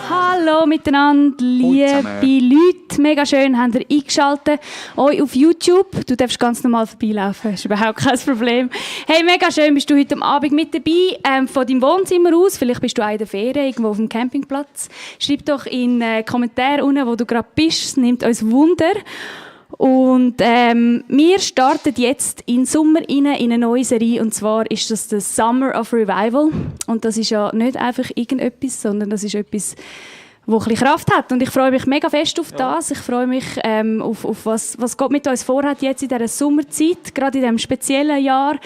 Hallo miteinander, liebe Leute, mega schön, habt ihr eingeschaltet. Euch auf YouTube, du darfst ganz normal vorbeilaufen, ist überhaupt kein Problem. Hey, mega schön, bist du heute Abend mit dabei, von deinem Wohnzimmer aus, vielleicht bist du auch in der Ferien, irgendwo auf dem Campingplatz. Schreib doch in die Kommentare unten, wo du gerade bist, es nimmt uns Wunder. Und wir starten jetzt in den Sommer in eine neue Serie, und zwar ist das der Summer of Revival. Und das ist ja nicht einfach irgendetwas, sondern das ist etwas, das ein bisschen Kraft hat. Und ich freue mich mega fest auf das. Ich freue mich auf was Gott mit uns vorhat jetzt in dieser Sommerzeit, gerade in diesem speziellen Jahr,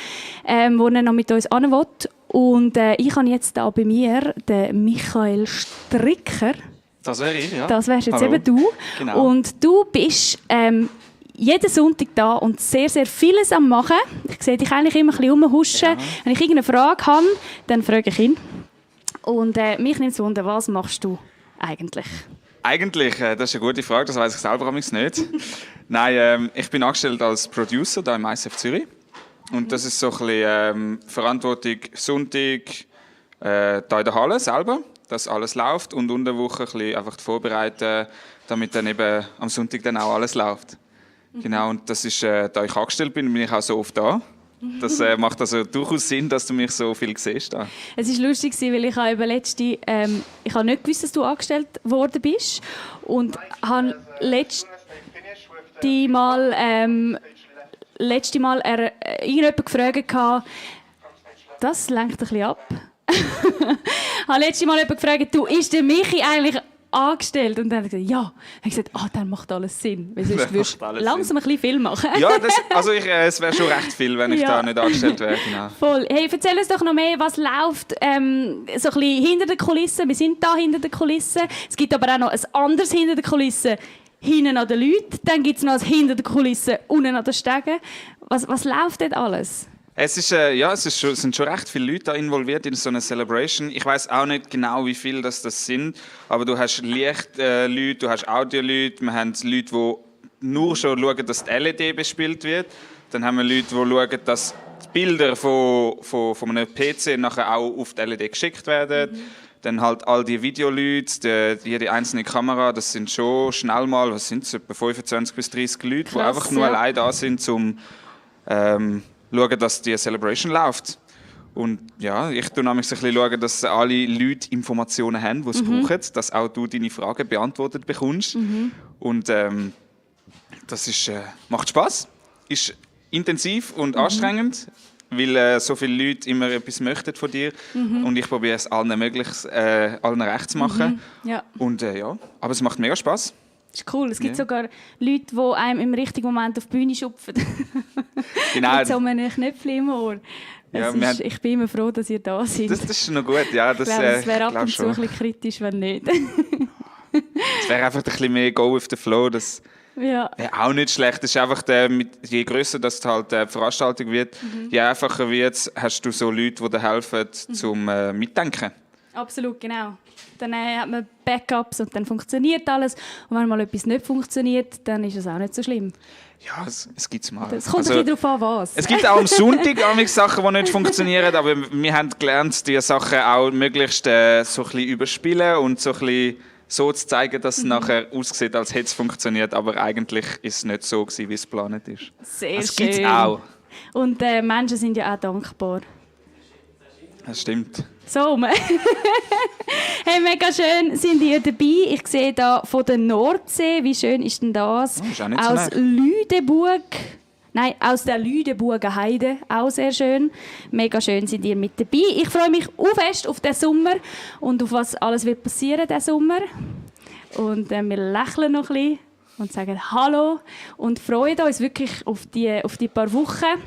wo er noch mit uns hin will. Und ich habe jetzt da bei mir den Michael Stricker. Das wäre ich, ja. Das wärst jetzt eben du. Genau. Und du bist jeden Sonntag da und sehr, sehr vieles am Machen. Ich sehe dich eigentlich immer ein bisschen rumhuschen. Ja. Wenn ich irgendeine Frage habe, dann frage ich ihn. Und mich nimmt es Wunder, was machst du eigentlich? Eigentlich, das ist eine gute Frage, das weiß ich selber nicht. Nein, ich bin angestellt als Producer hier im ICF Zürich. Und das ist so ein bisschen Verantwortung Sonntag hier in der Halle selber, dass alles läuft, und unter der Woche ein bisschen einfach vorbereiten, damit dann eben am Sonntag dann auch alles läuft. Genau, und das ist, da ich angestellt bin, bin ich auch so oft da. Das macht also durchaus Sinn, dass du mich so viel siehst. Da. Es war lustig, weil ich habe ich habe nicht gewusst, dass du angestellt worden bist. Und habe letzte Mal irgendjemand gefragt, das lenkt ein bisschen ab. Ich habe letztes Mal jemanden gefragt, du, ist der Michi eigentlich angestellt? Und dann hat er gesagt, ja. Ich habe gesagt, dann macht alles Sinn. Weil sonst würdest du langsam ein bisschen viel machen. Ja, es wäre schon recht viel, wenn ich da nicht angestellt wäre. Genau. Voll. Hey, erzähl uns doch noch mehr, was läuft so ein bisschen hinter den Kulissen. Wir sind da hinter den Kulissen. Es gibt aber auch noch ein anderes hinter den Kulissen, hinten an den Leuten. Dann gibt es noch ein hinter den Kulissen, unten an den Stegen. Was läuft dort alles? Es sind schon recht viele Leute da involviert in so einer Celebration. Ich weiß auch nicht genau, wie viele das sind, aber du hast Lichtleute, du hast Audio-Leute, wir haben Leute, die nur schon schauen, dass die LED bespielt wird. Dann haben wir Leute, die schauen, dass die Bilder von einem PC nachher auch auf die LED geschickt werden. Dann halt all die Videoleute, jede einzelne Kamera, das sind schon schnell mal, was sind es, etwa 25 bis 30 Leute, die einfach nur allein da sind, um schauen, dass die Celebration läuft. Und ja, ich schaue nämlich ein bisschen, dass alle Leute Informationen haben, die sie brauchen, dass auch du deine Fragen beantwortet bekommst. Und das ist, macht Spass, ist intensiv und anstrengend, weil so viele Leute immer etwas möchten von dir. Und ich probiere es allen recht zu machen. Ja. Und aber es macht mega Spass. Das ist cool. Es gibt sogar Leute, die einem im richtigen Moment auf die Bühne schupfen. Genau. Mit so einem Knöpfchen im Ohr. Ich bin immer froh, dass ihr da seid. Das ist noch gut, ja. Das wäre ab und zu ein bisschen kritisch, wenn nicht. Es wäre einfach ein bisschen mehr Go with the Flow. Das wäre auch nicht schlecht. Das ist einfach, je grösser das halt die Veranstaltung wird, je einfacher wird es, hast du so Leute, die dir helfen zum Mitdenken. Absolut, genau. Dann hat man Backups und dann funktioniert alles. Und wenn mal etwas nicht funktioniert, dann ist es auch nicht so schlimm. Ja, es gibt es mal. Es kommt ein bisschen darauf an, was. Es gibt auch am Sonntag Sachen, die nicht funktionieren, aber wir haben gelernt, diese Sachen auch möglichst so ein bisschen überspielen und so ein bisschen so zu zeigen, dass es nachher aussieht, als hätte es funktioniert, aber eigentlich ist es nicht so gewesen, wie es geplant ist. Sehr das schön. Das gibt es auch. Und Menschen sind ja auch dankbar. Das stimmt. So, hey, mega schön sind ihr dabei. Ich sehe hier von der Nordsee, wie schön ist denn das? Oh, ist auch nicht aus so Lüdeburg. Nein, aus der Lüdeburger Heide. Auch sehr schön. Mega schön sind ihr mit dabei. Ich freue mich fest auf den Sommer und auf was alles wird passieren diesen Sommer. Und wir lächeln noch ein bisschen und sagen Hallo und freuen uns wirklich auf die paar Wochen.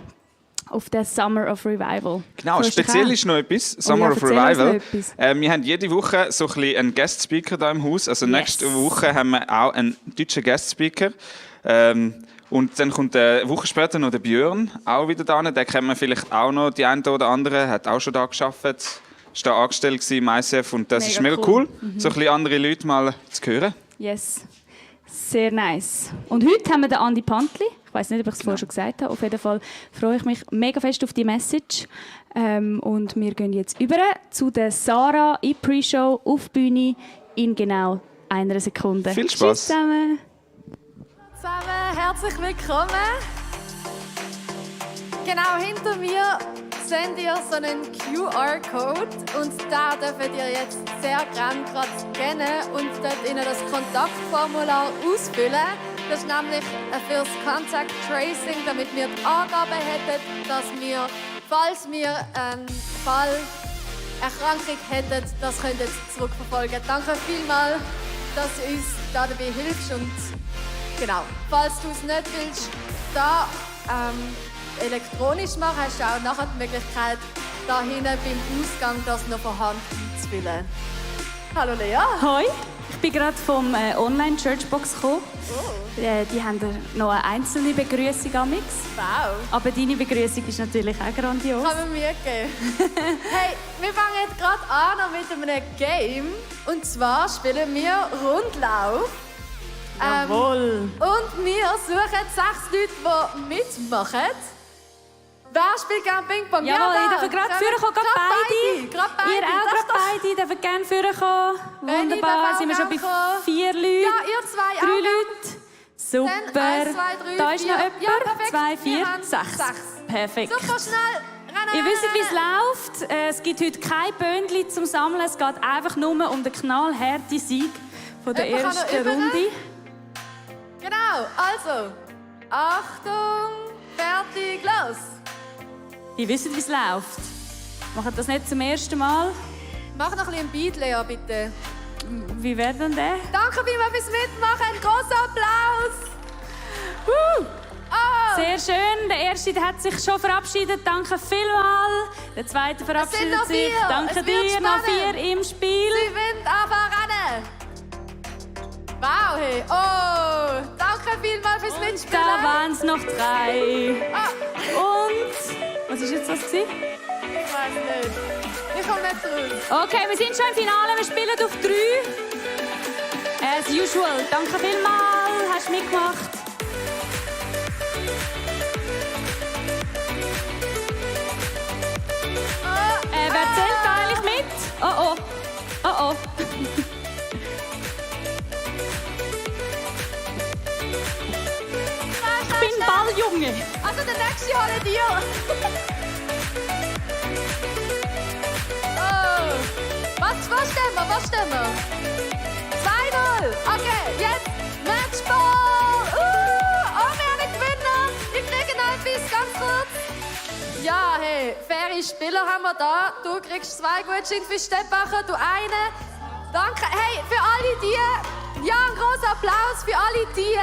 Auf den Summer of Revival. Genau, speziell ist noch etwas, Summer of Revival. Wir haben jede Woche so ein bisschen einen Guest Speaker hier im Haus. Also nächste Woche haben wir auch einen deutschen Guest Speaker. Und dann kommt eine Woche später noch der Björn auch wieder da. Den kennt man vielleicht auch noch, die eine oder andere. Hat auch schon da gearbeitet. Ist da angestellt im ICF und das ist mega cool. So ein bisschen andere Leute mal zu hören. Yes, sehr nice. Und heute haben wir den Andi Pantli. Ich weiß nicht, ob ich es vorher schon gesagt habe. Auf jeden Fall freue ich mich mega fest auf die Message. Und wir gehen jetzt über zu der Sarah in Pre-Show auf die Bühne in genau einer Sekunde. Viel Spaß. Tschüss zusammen. Herzlich willkommen. Genau hinter mir seht ihr so einen QR-Code und da dürft ihr jetzt sehr gerne gerade scannen und dort Ihnen das Kontaktformular ausfüllen. Das ist nämlich fürs Contact Tracing, damit wir die Angaben hätten, dass wir, falls wir einen Fall Erkrankung hätten, das könntet zurückverfolgen. Danke vielmals, dass du uns dabei hilfst und genau, falls du es nicht willst, da elektronisch machen, hast du auch nachher die Möglichkeit, da hinten beim Ausgang das noch von Hand einzufüllen. Hallo Lea. Hoi, ich bin gerade vom Online-Churchbox gekommen. Die haben noch eine einzelne Begrüßung amix. Wow. Aber deine Begrüßung ist natürlich auch grandios. Kann man mir geben. Hey, wir fangen jetzt gerade an mit einem Game. Und zwar spielen wir Rundlauf. Jawohl. Und wir suchen 6 Leute, die mitmachen. Wer spielt gerne Ping-Pong? Jawohl, da. ich darf gerade führen kommen, gerade beide. Gerade beide. Ihr auch Das gerade beide, dürfen gerne führen kommen. Benni darf Wunderbar, auch sind wir schon bei gerne kommen. 4 Leuten. Ja, ihr 2 auch. 3 Leute. Super. Dann 1, 2, 3, Da ist 4. noch jemand. Ja, perfekt. 2, 4, Wir haben 6. 6. Perfekt. Super schnell. Rennen. Ihr wisst, wie es läuft. Es gibt heute kein Böndchen zum Sammeln. Es geht einfach nur um den knallharten Sieg von der Jemand kann noch ersten über? Runde. Genau, also. Achtung, fertig, los. Ihr wisst, wie es läuft. Macht das nicht zum ersten Mal. Mach noch ein bisschen Beat, Lea, bitte. Wie wäre denn der? Danke vielmals fürs Mitmachen. Großer Applaus. Oh. Sehr schön. Der erste der hat sich schon verabschiedet. Danke vielmals. Der zweite sind verabschiedet noch sich. 4. Danke Es wird dir. Noch spannend. 4 im Spiel. Sie wollen aber rennen. Wow, hey. Oh, danke vielmals fürs Mitspielen. Da waren es noch 3. Ah, Und was ist jetzt das gewesen? ich weiß nicht. Ich komme nicht raus. Okay, wir sind schon im Finale. Wir spielen auf 3. As usual. Danke vielmals. Hast du mitgemacht. Wer zählt eigentlich mit? Oh oh. Oh oh. Ich bin Balljunge. Also der nächste hole dir. Oh. Was stimmen wir? Was stimmen wir? 2-0. Okay, jetzt Matchball. Oh, wir haben einen Gewinner. Ich kriege noch etwas, ganz kurz. Ja, hey, faire Spieler haben wir da. Du kriegst 2 Gutscheine für Steppacher, du einen. Danke. Hey, für alle die, ja, einen großen Applaus für alle die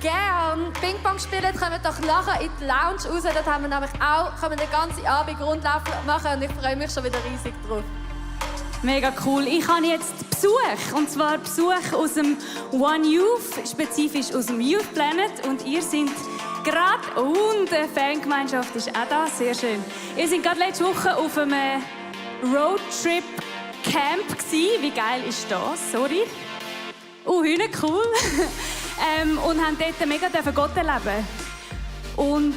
gern Ping-Pong spielen, kommen doch nachher in die Lounge raus. Dort haben wir nämlich auch, können wir den ganzen Abend Rundlauf machen und ich freue mich schon wieder riesig drauf. Mega cool. Ich habe jetzt Besuch. Und zwar Besuch aus dem One Youth, spezifisch aus dem Youth Planet. Und ihr seid gerade, und die Fangemeinschaft ist auch da, sehr schön. Ihr seid gerade letzte Woche auf einem Roadtrip-Camp gewesen. Wie geil ist das? Sorry. Hühner cool. Und haben dort mega Gott erleben. Und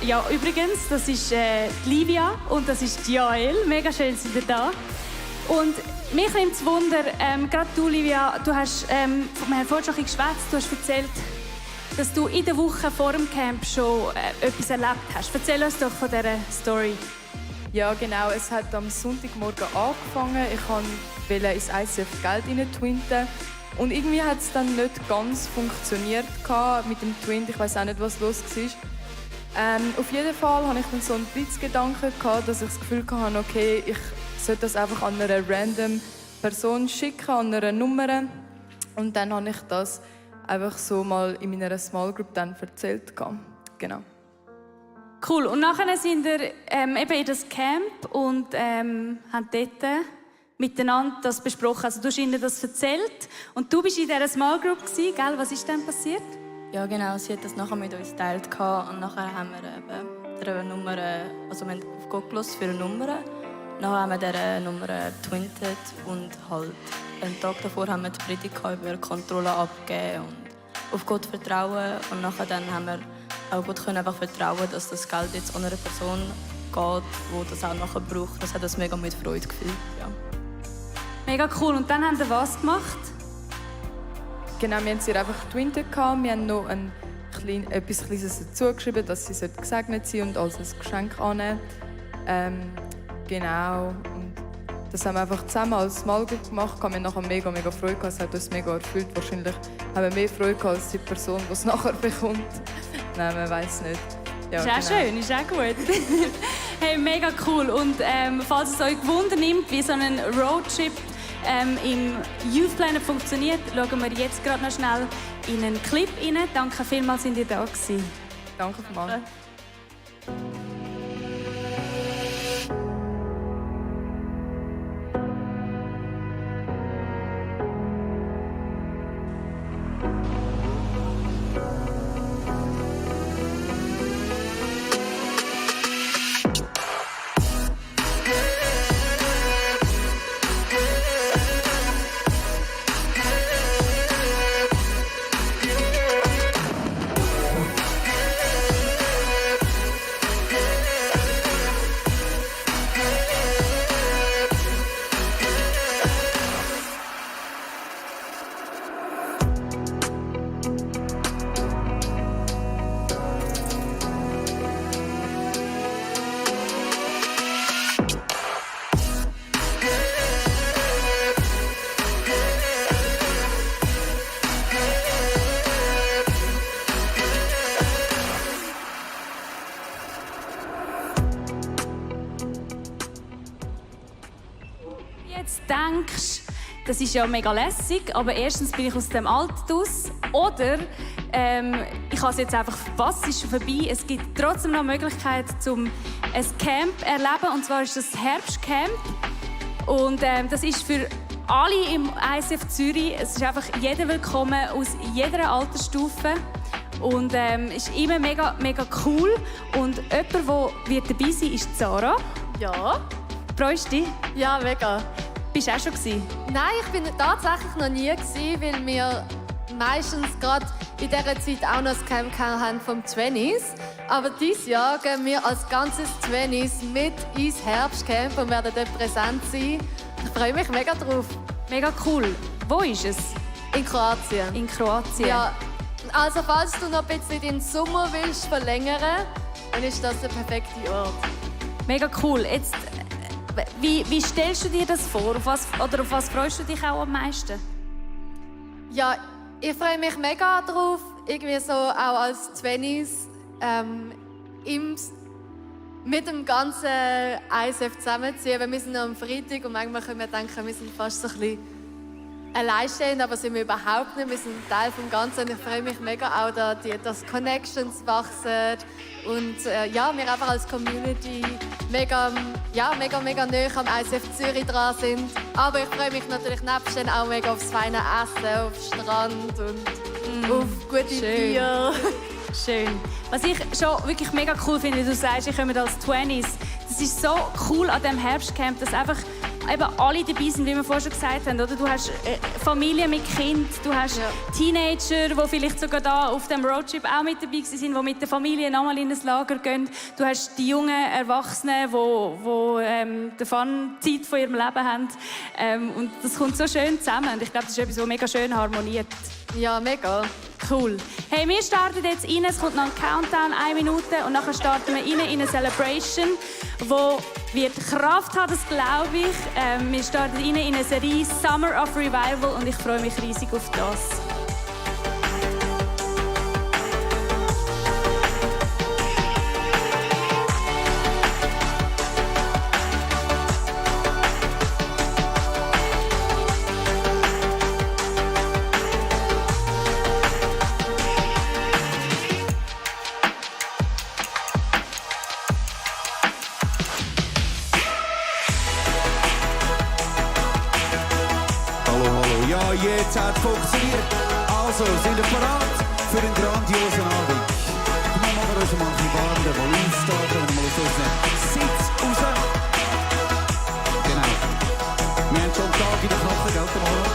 ja, übrigens, das ist Livia und das ist Joel. Mega schön, sind ihr da. Und mich nimmt es Wunder, gerade du, Livia, du hast, wir haben vorhin schon ein bisschen geschwätzt, du hast erzählt, dass du in der Woche vor dem Camp schon etwas erlebt hast. Erzähl uns doch von dieser Story. Ja, genau. Es hat am Sonntagmorgen angefangen. Ich wollte ins ICF Geld reintwinten. Und irgendwie hat es dann nicht ganz funktioniert mit dem Twint. Ich weiß auch nicht, was los war. Auf jeden Fall hatte ich dann so einen Blitzgedanken, dass ich das Gefühl hatte, okay, ich sollte das einfach an eine random Person schicken, an einer Nummer. Und dann habe ich das einfach so mal in meiner Small Group dann erzählt. Genau. Cool. Und nachher sind wir eben in das Camp und haben dort miteinander das besprochen. Also du hast ihnen das erzählt und du bist in dieser Small Group gewesen, gell? Was ist denn passiert? Ja, genau. Sie hat das nachher mit uns geteilt und nachher haben wir eben der Nummer, also wir haben auf Gott gehört für eine Nummer. Nachher haben wir diese Nummer twintet und halt einen Tag davor haben wir die Predigt über Kontrolle abgegeben und auf Gott vertrauen und nachher dann haben wir auch Gott können einfach vertrauen, dass das Geld jetzt an einer Person geht, die das auch nachher braucht. Das hat uns mega mit Freude gefüllt. Ja. Mega cool. Und dann haben wir was gemacht? Genau, wir haben sie einfach getwintet. Wir haben noch etwas Kleines dazu geschrieben, dass sie gesegnet sein und als ein Geschenk annehmen. Genau. Und das haben wir einfach zusammen als Mal gemacht. Wir haben nachher mega Freude gehabt. Es hat uns mega erfüllt. Wahrscheinlich haben wir mehr Freude gehabt als die Person, die es nachher bekommt. Nein, man weiß nicht. Ja, Ist auch schön, ist auch gut. Hey, mega cool. Und falls es euch Wunder nimmt, wie so ein Roadtrip im Youth Planet funktioniert, schauen wir jetzt gerade noch schnell in einen Clip rein. Danke vielmals, sind ihr da gewesen. Danke vielmals. Jetzt denkst, das ist ja mega lässig, aber erstens bin ich aus dem Alter raus oder ich habe es jetzt einfach verpasst, es ist schon vorbei. Es gibt trotzdem noch Möglichkeit, zum ein Camp zu erleben, und zwar ist das Herbstcamp. Und das ist für alle im ISF Zürich. Es ist einfach jeder willkommen aus jeder Altersstufe. Und es ist immer mega cool. Und jemand, der dabei sein wird, ist Sarah. Ja. Freust du dich? Ja, mega. Bist du auch schon gewesen? Nein, ich bin tatsächlich noch nie gewesen, weil wir meistens gerade in dieser Zeit auch noch das Camp haben vom 20s. Aber dieses Jahr gehen wir als ganzes 20s mit ins Herbstcamp und werden dort präsent sein. Ich freue mich mega drauf. Mega cool. Wo ist es? In Kroatien. In Kroatien? Ja. Also falls du noch ein bisschen den Sommer willst verlängern, dann ist das der perfekte Ort. Mega cool. Jetzt, wie stellst du dir das vor? Auf was freust du dich auch am meisten? Ja, ich freue mich mega drauf, irgendwie so auch als 20s mit dem ganzen ISF zusammenziehen. Weil wir sind am Freitag und manchmal können wir denken, wir sind fast so ein bisschen alleinstehend, aber sind wir überhaupt nicht. Wir sind ein Teil vom Ganzen. Und ich freue mich mega auch, dass Connections wachsen und ja, wir einfach als Community mega nah am ISF Zürich dran sind. Aber ich freue mich natürlich nebst dann auch mega aufs feine Essen, auf den Strand und auf gute Bier. Schön. Was ich schon wirklich mega cool finde, du sagst, ich komme als 20s. Das ist so cool an diesem Herbstcamp, dass einfach eben alle dabei sind, wie wir vorhin schon gesagt haben. Oder? Du hast Familie mit Kind, du hast Teenager, die vielleicht sogar da auf dem Roadtrip auch mit dabei sind, die mit der Familie nochmal in ein Lager gehen. Du hast die jungen Erwachsenen, die die Fun-Zeit von ihrem Leben haben. Und das kommt so schön zusammen. Und ich glaube, das ist etwas, das mega schön harmoniert. Ja, mega. Cool. Hey, wir starten jetzt rein. Es kommt noch ein Countdown, 1 Minute. Und nachher starten wir rein in eine Celebration, wo wird Kraft haben, das glaube ich. Wir starten rein in eine Serie Summer of Revival und ich freue mich riesig auf das. Ja, jetzt hat es funktioniert. Also, sind wir bereit für einen grandiosen Abend? Wir machen uns mal ein bisschen warm, den Volumen starten und mal aus unseren Sitz raus. Genau. Wir haben schon einen Tag in der Knochen, gell, Tamara?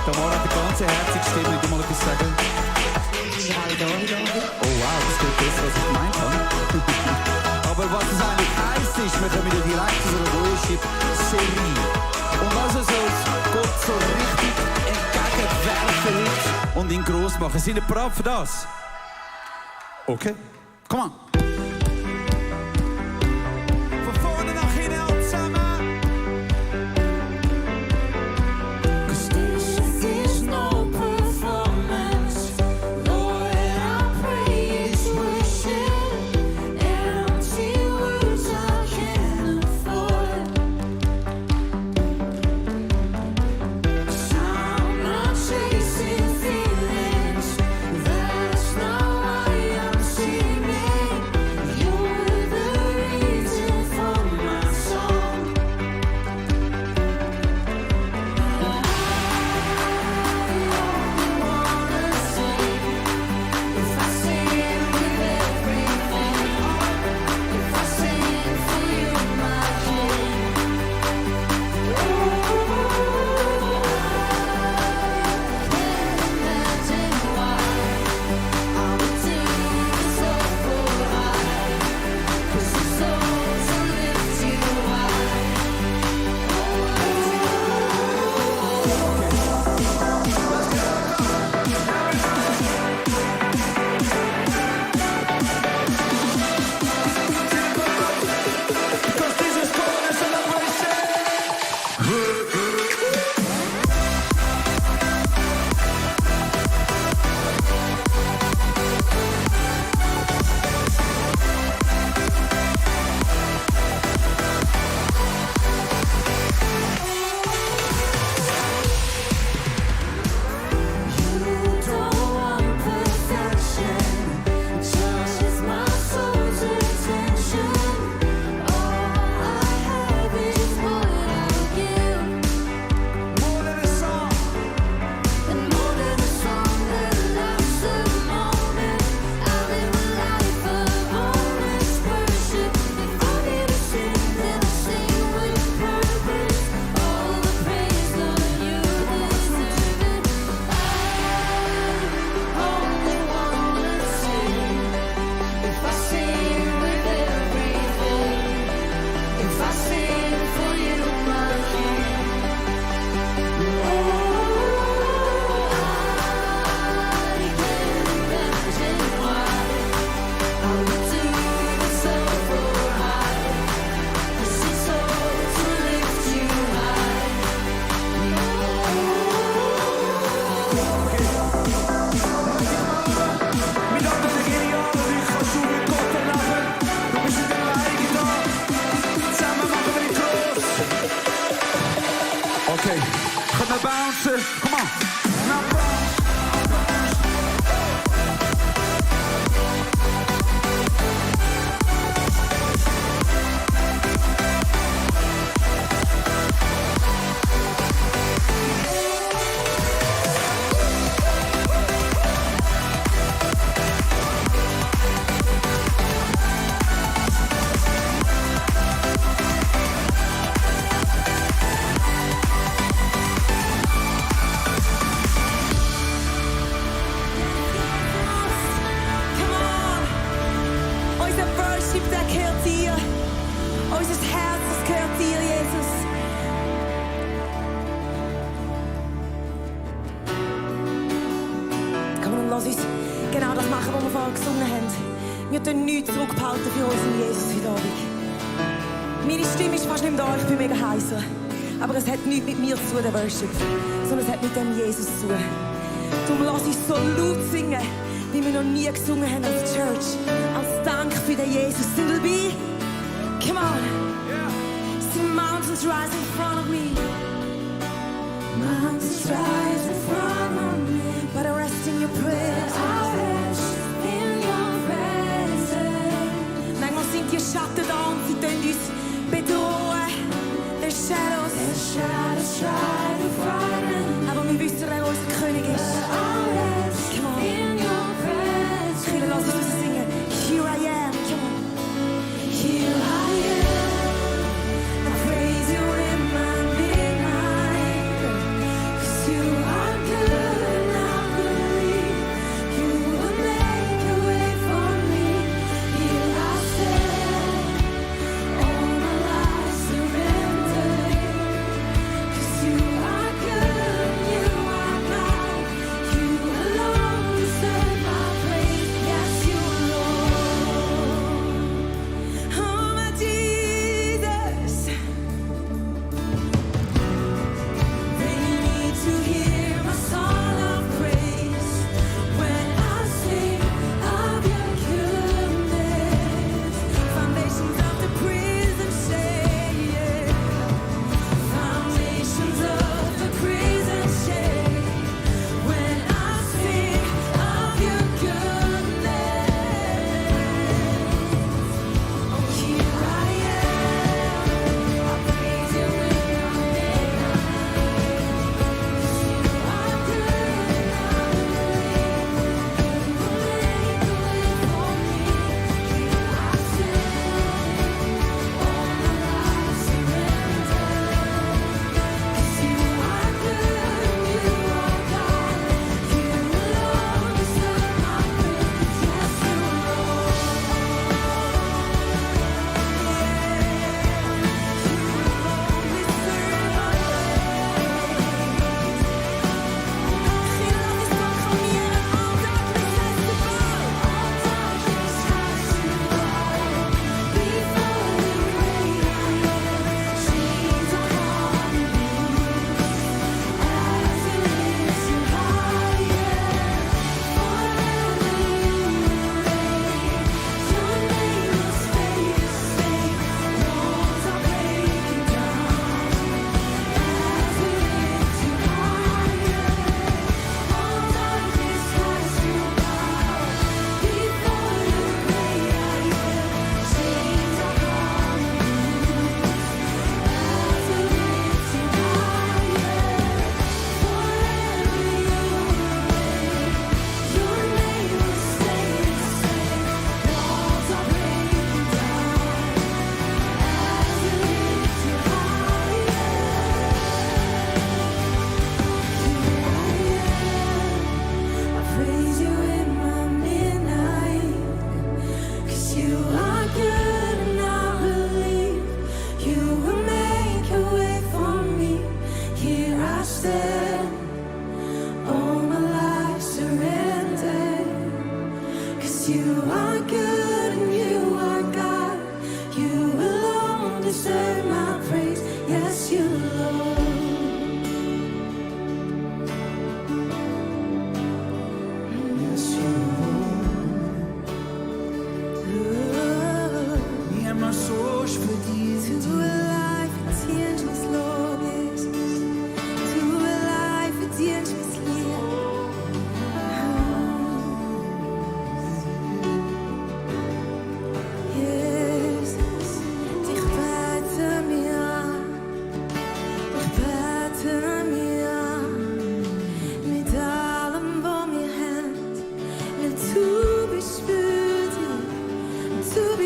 Tamara hat eine ganz herzige Stimme, ich will mal etwas sagen. Oh wow, das geht besser, als ich gemeint habe. Aber was es eigentlich heisst, ist, wir kommen wieder direkt zu einer Worship-Serie. Und lass uns Gott so richtig entgegenwerfen heute und ihn gross machen. Sind ihr bereit für das? Okay, komm on. Von vorne nach hinten alle zusammen. 'Cause this is no performance. Lord, I pray it's worship. Empty words I can't afford. 'Cause I'm not chasing feelings. That's not why I'm singing. You're the reason for my song. I wanna sing. If I sing with everything, if I sing for you, my King. Imagine why I would do this all for high. 'Cause it's all to lift you high. Because this is called a celebration. You don't want perfection, just as my soul's attention. All I have is what I give. More than a song, and more than a song that lasts a moment. I live a life of honest worship. If I need to sing, then I sing with purpose. All the praise, Lord, you deserve it. I only wanna sing. If I sing with everything, if I sing for you, my King. I can't imagine why I would do this all for high. 'Cause it's all to lift you high. Mit anderen Genialen, ich kann schon mit Gott lachen. Du bist nicht alleine da. Zusammen machen wir die groß. Okay, können wir bouncen? Come on. Now bounce. Come on! Unser Worship, der gehört dir. Unser Herz, das gehört dir, Jesus. Komm und lass uns genau das machen, was wir vorher gesungen haben. Wir tun nichts zurückbehalten für unseren Jesus heute Abend. Meine Stimme ist fast nicht mehr da, ich bin mega heiser. Aber es hat nichts mit mir zu tun, der Worship, sondern es hat mit dem Jesus zu tun. Darum lass uns so laut singen, wie wir noch nie gesungen haben als Church. Als Dank für den Jesus. Sind wir dabei? Come on. See mountains rise in front of me. Mountains rise in front of me. But I rest in your presence. I rest in your presence. Manchmal sind die Schatten da und sie tun uns bedrohen. There's shadows. There's shadows try to frighten. Aber wir wissen, wer unser König ist. Come on. In your presence. Kinder, lass uns das singen. Here I am. Come on. Here I am. I praise you in my midnight. 'Cause you are good and I believe you will never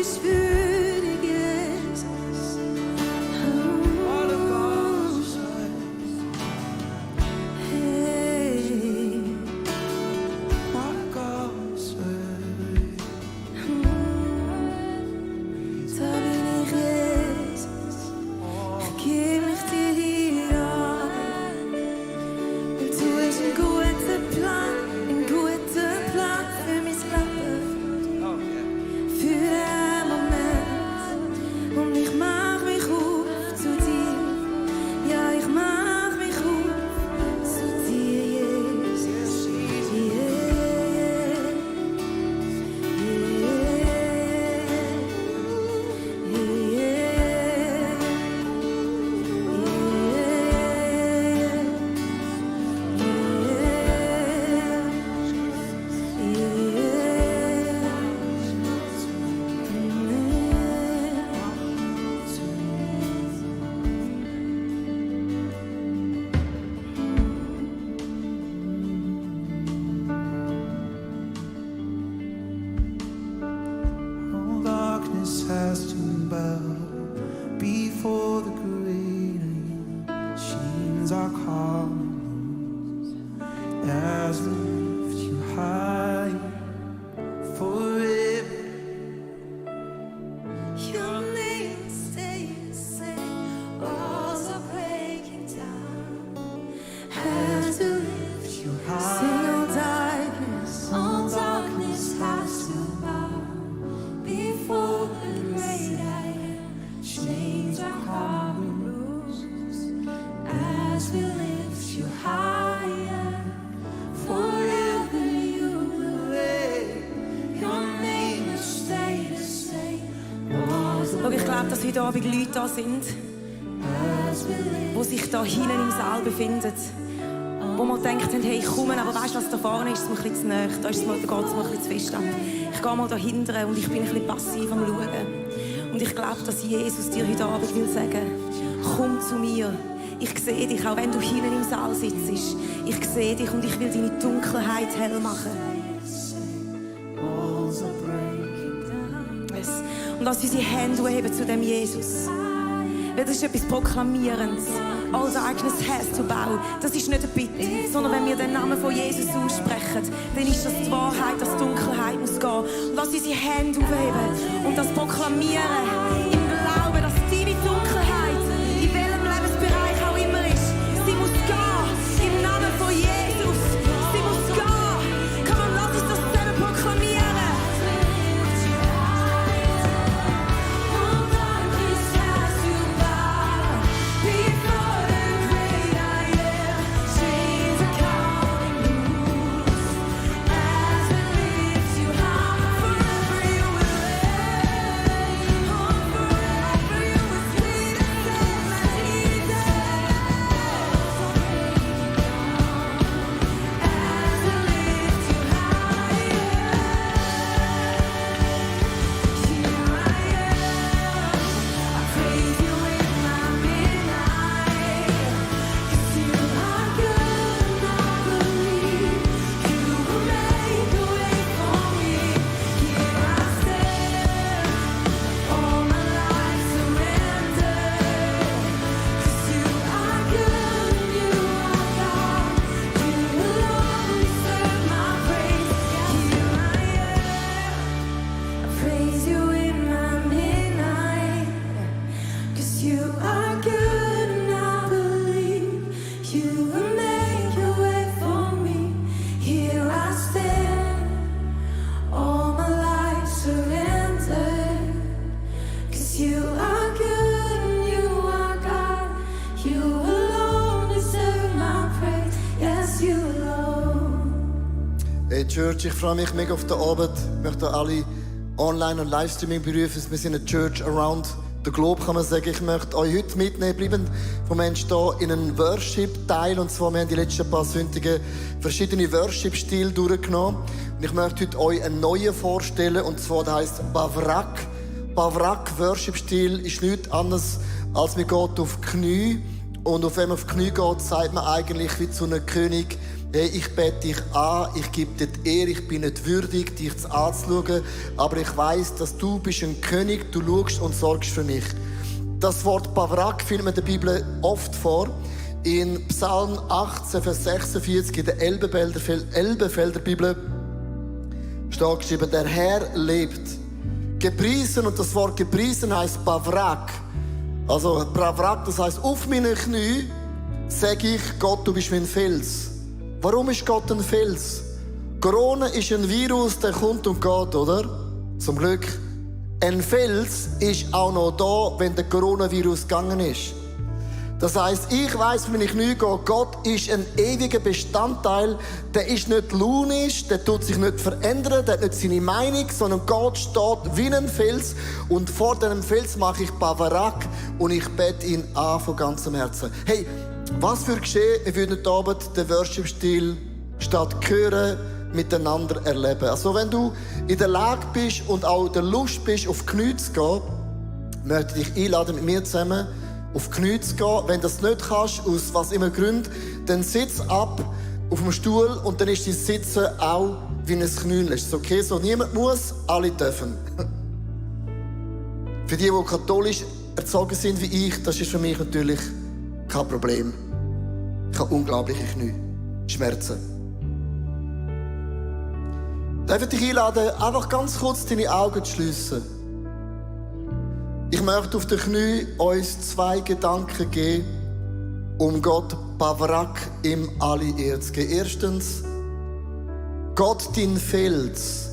bist würdig, Jesus. Hey. Da bin ich, Jesus. Ich geb mich dir hier an. Und du hast einen guten Plan für mein Leben. Für den Moment. Und ich mach mich auf zu dir. Ja, ich mach mich auf zu dir, Jesus. All darkness has to bow before the great machines are calling as we lift you high forever. Your name stays the same. Walls are breaking down. Has to lift you high. Sing all darkness has to bow before the great I am. Chains are coming loose as we lift you higher. Forever you will reign. Your name will stay the same. Schau, ich glaube, dass heute Abend Leute da sind, die sich da hinten im Saal befinden. Wo man denkt, hey, ich komme, aber weißt du, was da vorne ist, es mir ein bisschen zu nahe, da geht es mir ein bisschen zu fest ab. Ich gehe mal da hinten und ich bin ein bisschen passiv am Schauen. Und ich glaube, dass Jesus dir heute Abend will sagen, komm zu mir. Ich sehe dich, auch wenn du hinten im Saal sitzt. Ich sehe dich und ich will deine Dunkelheit hell machen. Yes. Und dass unsere Hände heben zu dem Jesus. Weil das ist etwas Proklamierendes. All darkness has to bow. Das ist nicht eine Bitte, sondern wenn wir den Namen von Jesus aussprechen, dann ist das die Wahrheit, dass Dunkelheit muss gehen. Und lass unsere Hände aufheben und das proklamieren im Glauben, dass deine Dunkelheit, in welchem Lebensbereich auch immer ist, sie muss gehen im Namen von Jesus. Sie muss gehen. Komm und lass uns das zusammen proklamieren. All darkness has to bow before the great I am. Chains are coming loose as we lift you high. Forever you will reign. Forever you will sweet and easy. As we lift you higher. Here I am. I praise you in my midnight. 'Cause you are good and I believe you will make a way for me. Here I stand, all my life surrendered. 'Cause you are good and you are God. You alone deserve my praise. Here I am. I praise you in my midnight. 'Cause you are good and I believe you will make a way for me. Here I stand, all my life surrendered. 'Cause you are good and you are God. You alone deserve my praise. Yes, you alone. Hey Church, ich freue mich mega auf den Abend. Ich möchte alle Online- und Livestreaming berufen. Wir sind eine Church around the globe, kann man sagen. Ich möchte euch heute mitnehmen, bleiben vom Mensch hier in einen Worship-Teil. Und zwar, wir haben die letzten paar Sündige verschiedene Worship-Stile durchgenommen. Und ich möchte heute euch einen neuen vorstellen. Und zwar, der heisst Bavrak. Bavrak Worship-Stil ist nichts anderes, als man geht auf die Knie. Und auf wenn man auf die Knie geht, sagt man eigentlich wie zu einem König, hey, ich bete dich an, ich gebe dir die Ehre, ich bin nicht würdig, dich anzuschauen, aber ich weiss, dass du bist ein König, du schaust und sorgst für mich. Das Wort Bavrak findet man in der Bibel oft vor. In Psalm 18, Vers 46 in der Elbefelder Bibel steht geschrieben, der Herr lebt. Gepriesen, und das Wort gepriesen heisst Bavrak. Also Bavrak, das heisst, auf meinen Knie sage ich, Gott, du bist mein Fels. Warum ist Gott ein Fels? Corona ist ein Virus, der kommt und geht, oder? Zum Glück. Ein Fels ist auch noch da, wenn der Coronavirus gegangen ist. Das heisst, ich weiss, wenn ich nicht gehe, Gott ist ein ewiger Bestandteil, der ist nicht launisch, der tut sich nicht verändern, der hat nicht seine Meinung, sondern Gott steht wie ein Fels und vor diesem Fels mache ich Bavarak und ich bete ihn an von ganzem Herzen. Hey, was für geschehen, wir würden heute Abend den Worship-Stil statt hören, miteinander erleben. Also wenn du in der Lage bist und auch in der Lust bist, auf die Knie zu gehen, möchte ich dich einladen, mit mir zusammen auf die Knie zu gehen. Wenn du das nicht kannst, aus was immer Gründen, dann sitz ab auf dem Stuhl und dann ist dein Sitzen auch wie ein Knäuel. Ist okay? So, niemand muss, alle dürfen. Für die katholisch erzogen sind wie ich, das ist für mich natürlich kein Problem. Ich habe unglaubliche Knie. Schmerzen. Darf ich dich einladen, einfach ganz kurz deine Augen zu schliessen? Ich möchte auf den Knie uns 2 Gedanken geben, um Gott Bavarak im alle Ehre zu geben. Erstens, Gott, dein Fels,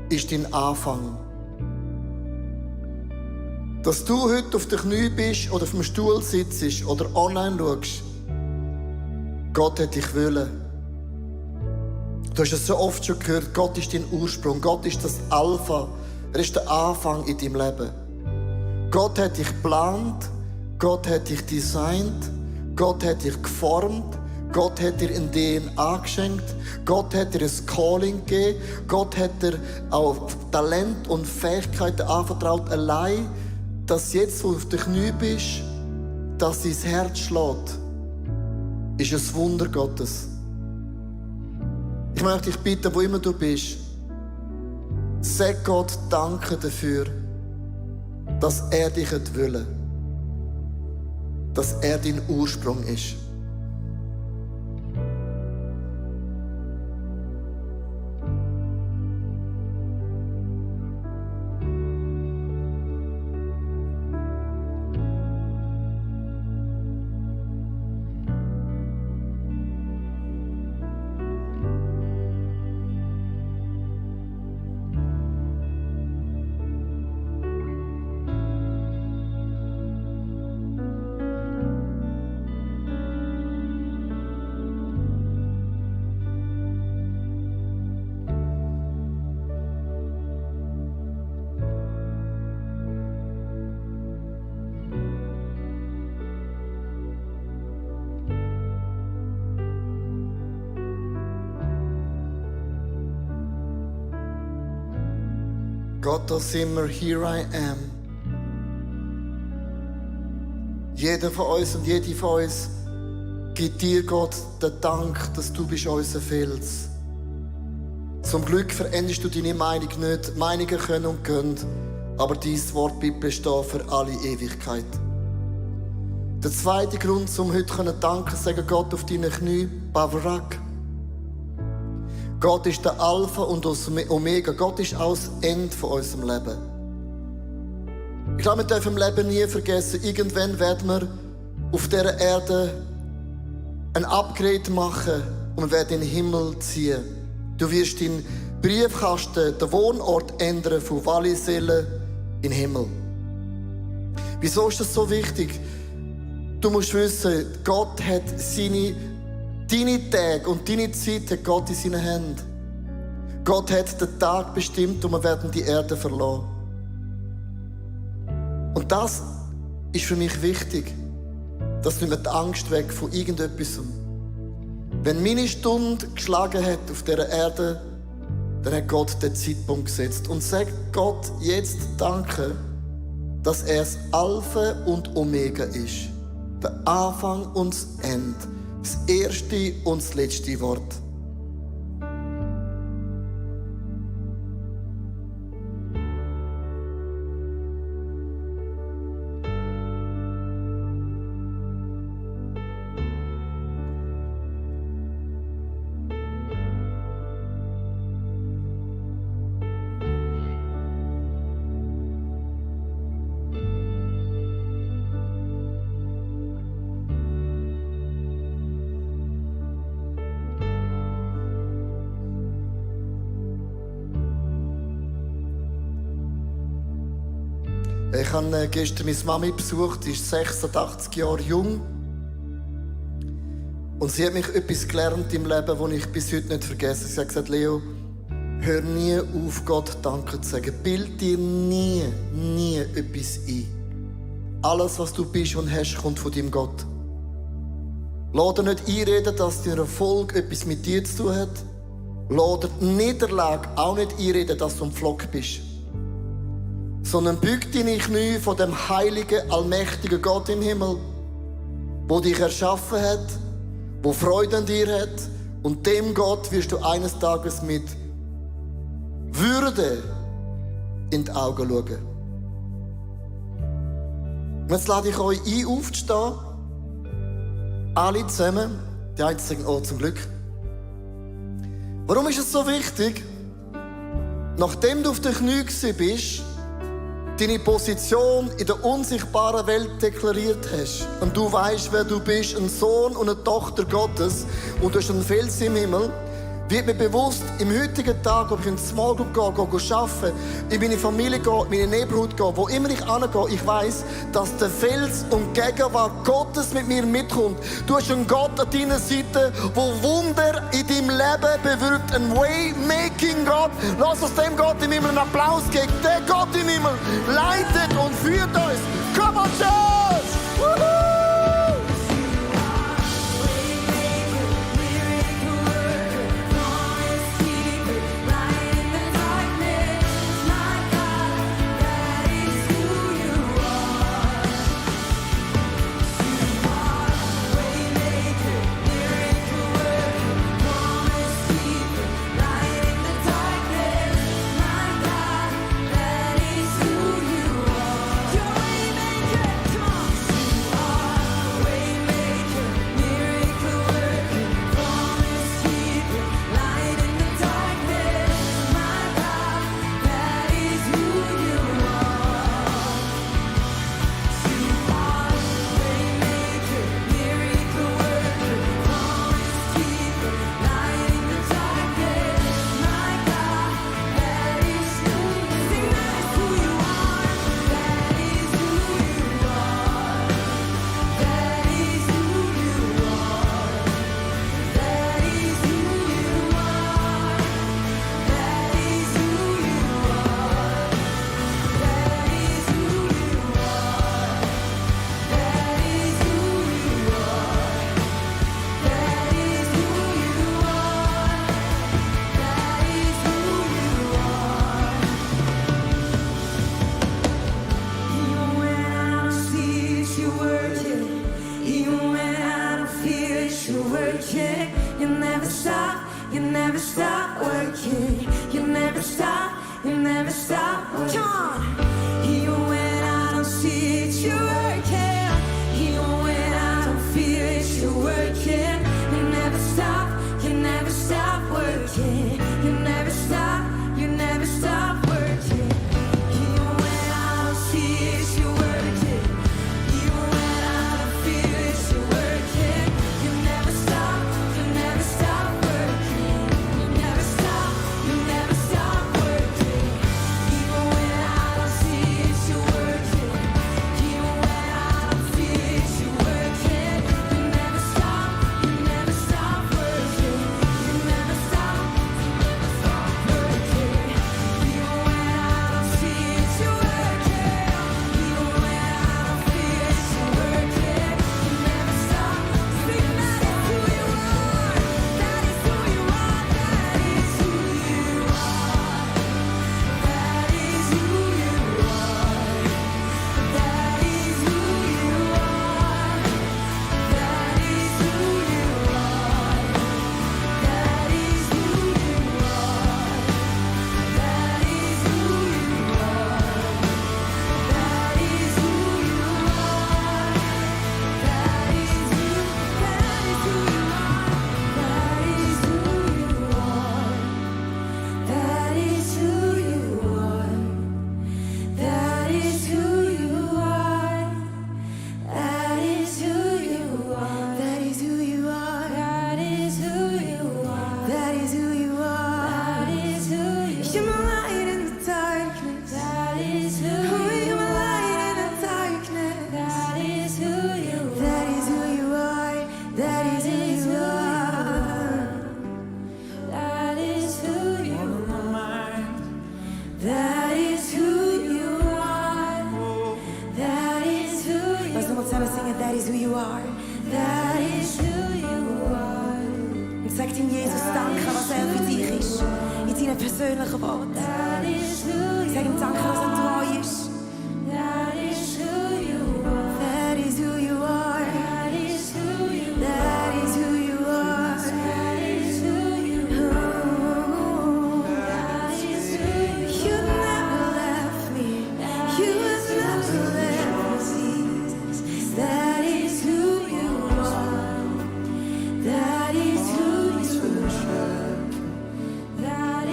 ist dein Anfang. Dass du heute auf den Knie bist oder auf dem Stuhl sitzt oder online schaust, Gott hat dich wollen. Du hast es so oft schon gehört, Gott ist dein Ursprung, Gott ist das Alpha, er ist der Anfang in deinem Leben. Gott hat dich geplant, Gott hat dich designt, Gott hat dich geformt, Gott hat dir ein DNA geschenkt, Gott hat dir ein Calling gegeben, Gott hat dir auch Talent und Fähigkeiten anvertraut, allein, dass jetzt, wo du auf den Knie bist, dass dein Herz schlägt, ist ein Wunder Gottes. Ich möchte dich bitten, wo immer du bist, sag Gott Danke dafür, dass er dich will, dass er dein Ursprung ist. Gott, da sind wir, here I am. Jeder von uns und jede von uns gibt dir, Gott, den Dank, dass du bist unser Fels. Zum Glück veränderst du deine Meinung nicht. Meinungen können und gehen, aber dein Wort bleibt bestehen für alle Ewigkeit. Der zweite Grund, um heute danken zu sagen, Gott auf deinen Knie, Bavarak. Gott ist der Alpha und das Omega. Gott ist auch das Ende von unserem Leben. Ich glaube, wir dürfen im Leben nie vergessen, irgendwann werden wir auf dieser Erde ein Upgrade machen und wir werden in den Himmel ziehen. Du wirst deinen Briefkasten, den Wohnort ändern von Wallisellen in den Himmel. Wieso ist das so wichtig? Du musst wissen, Gott hat deine Tage und deine Zeit hat Gott in seinen Händen. Gott hat den Tag bestimmt und wir werden die Erde verlassen. Und das ist für mich wichtig, dass nicht mehr die Angst weg von irgendetwas. Wenn meine Stunde geschlagen hat auf dieser Erde, dann hat Gott den Zeitpunkt gesetzt. Und sagt Gott jetzt Danke, dass er das Alpha und Omega ist. Der Anfang und das Ende. das erste und das letzte Wort. Ich habe gestern meine Mami besucht, sie ist 86 Jahre jung. Und sie hat mich etwas gelernt im Leben, das ich bis heute nicht vergesse. Sie hat gesagt, Leo, hör nie auf, Gott Danke zu sagen. Bild dir nie etwas ein. Alles, was du bist und hast, kommt von deinem Gott. Lass dir nicht einreden, dass dein Erfolg etwas mit dir zu tun hat. Lass dir die Niederlage auch nicht einreden, dass du ein Pflock bist. Sondern bück deine Knie von dem heiligen, allmächtigen Gott im Himmel, der dich erschaffen hat, der Freude an dir hat. Und dem Gott wirst du eines Tages mit Würde in die Augen schauen. Und jetzt lade ich euch ein, aufzustehen. Alle zusammen. Die einen sagen, oh, zum Glück. Warum ist es so wichtig? Nachdem du auf den Knien bist, deine Position in der unsichtbaren Welt deklariert hast und du weißt, wer du bist, ein Sohn und eine Tochter Gottes und du hast einen Fels im Himmel, wird mir bewusst, im heutigen Tag, ob ich in die Small Group gehe arbeite, in meine Familie gehe, in meine Neighborhood gehe, wo immer ich hingehe, ich weiss, dass der Fels und Gegenwart Gottes mit mir mitkommt. Du hast einen Gott an deiner Seite, der Wunder in deinem Leben bewirkt. Ein Way-Making Gott. Lass uns dem Gott im Himmel einen Applaus geben. Der Gott im Himmel leitet und führt uns. Come on, Church! Woohoo! That is who you are. That is who you are. Und sagt ihm Jesus Danke, was er für dich ist. In seinen persönlichen Worten. That is who you are. Sag ihm Danke, dass er treu ist. That is who you are. That is who you are. That is who you are. That is who you are. That is who you are. That is who you are. You never left me. You never left me. That is who you are. That is who you are. That is who you are. That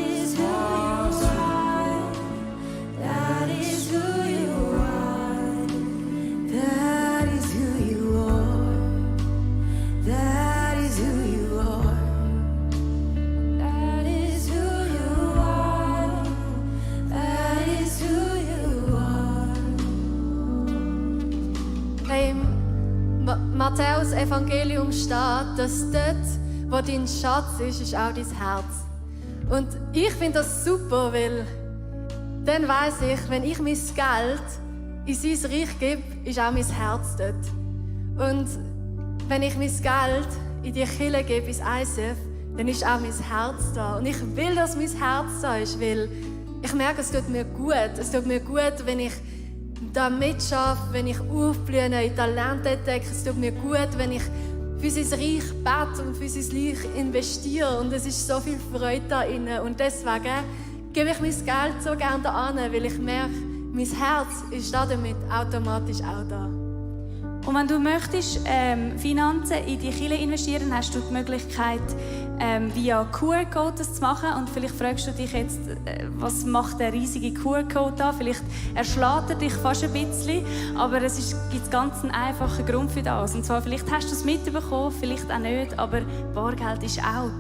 is who you are. That is who you are. That is who you are. That is who you are. That is who you are. Hey, im Matthäus Evangelium steht, dass dort, wo dein Schatz ist auch dein Herz. Und ich finde das super, weil dann weiss ich, wenn ich mein Geld in sein Reich gebe, ist auch mein Herz dort. Und wenn ich mein Geld in die Kirche gebe, ins ICF, dann ist auch mein Herz da. Und ich will, dass mein Herz da ist, weil ich merke, es tut mir gut. Es tut mir gut, wenn ich da mitschaffe, wenn ich aufblühe, in Talente entdecke. Es tut mir gut, wenn ich für sein Reich bete und für sein Reich investiere. Und es ist so viel Freude da drin. Und deswegen gebe ich mein Geld so gerne da an, weil ich merke, mein Herz ist damit automatisch auch da. Und wenn du möchtest, Finanzen in die Kirche investieren, hast du die Möglichkeit, via QR-Code das zu machen. Und vielleicht fragst du dich jetzt, was macht der riesige QR-Code da? Vielleicht erschlägt er dich fast ein bisschen, aber es gibt ganz einen einfachen Grund für das. Und zwar, vielleicht hast du es mitbekommen, vielleicht auch nicht, aber Bargeld ist out.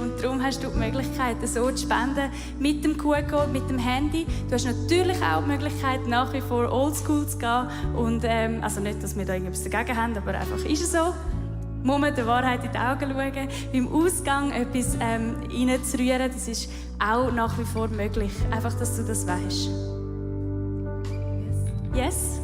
Und darum hast du die Möglichkeit, so zu spenden mit dem QR-Code, mit dem Handy. Du hast natürlich auch die Möglichkeit, nach wie vor oldschool zu gehen. Und, also nicht, dass wir da irgendwas dagegen haben, aber einfach ist es so. Muss man der Wahrheit in die Augen schauen. Beim Ausgang etwas reinzurühren, das ist auch nach wie vor möglich. Einfach, dass du das weißt. Yes?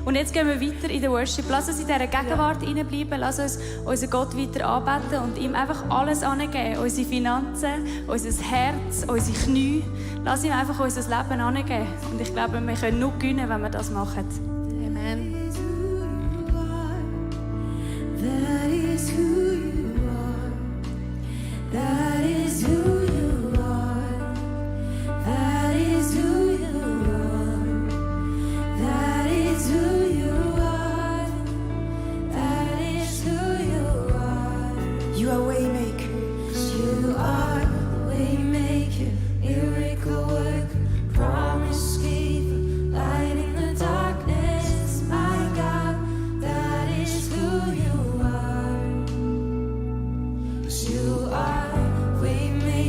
Und jetzt gehen wir weiter in den Worship. Lass uns in dieser Gegenwart hineinbleiben. Lass uns unseren Gott weiter anbeten und ihm einfach alles angeben. Unsere Finanzen, unser Herz, unsere Knie. Lass ihm einfach unser Leben angeben. Und ich glaube, wir können nur gewinnen, wenn wir das machen. Amen. That is who you are. That is who you are. That is who you are. That is who you are. That is who you are. You are Waymaker. You are Waymaker, miracle worker, promise keeper, light in the darkness. My God, that is who you are. You are Waymaker.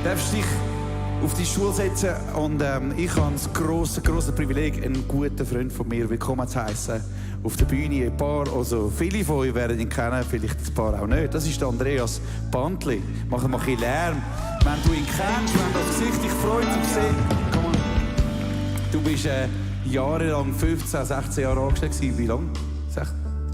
darfst dich auf die Stuhl setzen und ich habe das grosse Privileg, einen guten Freund von mir willkommen zu heißen auf der Bühne. Ein paar, also viele von euch werden ihn kennen, vielleicht ein paar auch nicht. Das ist der Andreas Bantli. Machen wir ein bisschen Lärm. Wenn du ihn kennst, wenn das Gesicht dich freut zu sehen. Komm mal. Du bist jahrelang 15, 16 Jahre angestellt gewesen. Wie lange?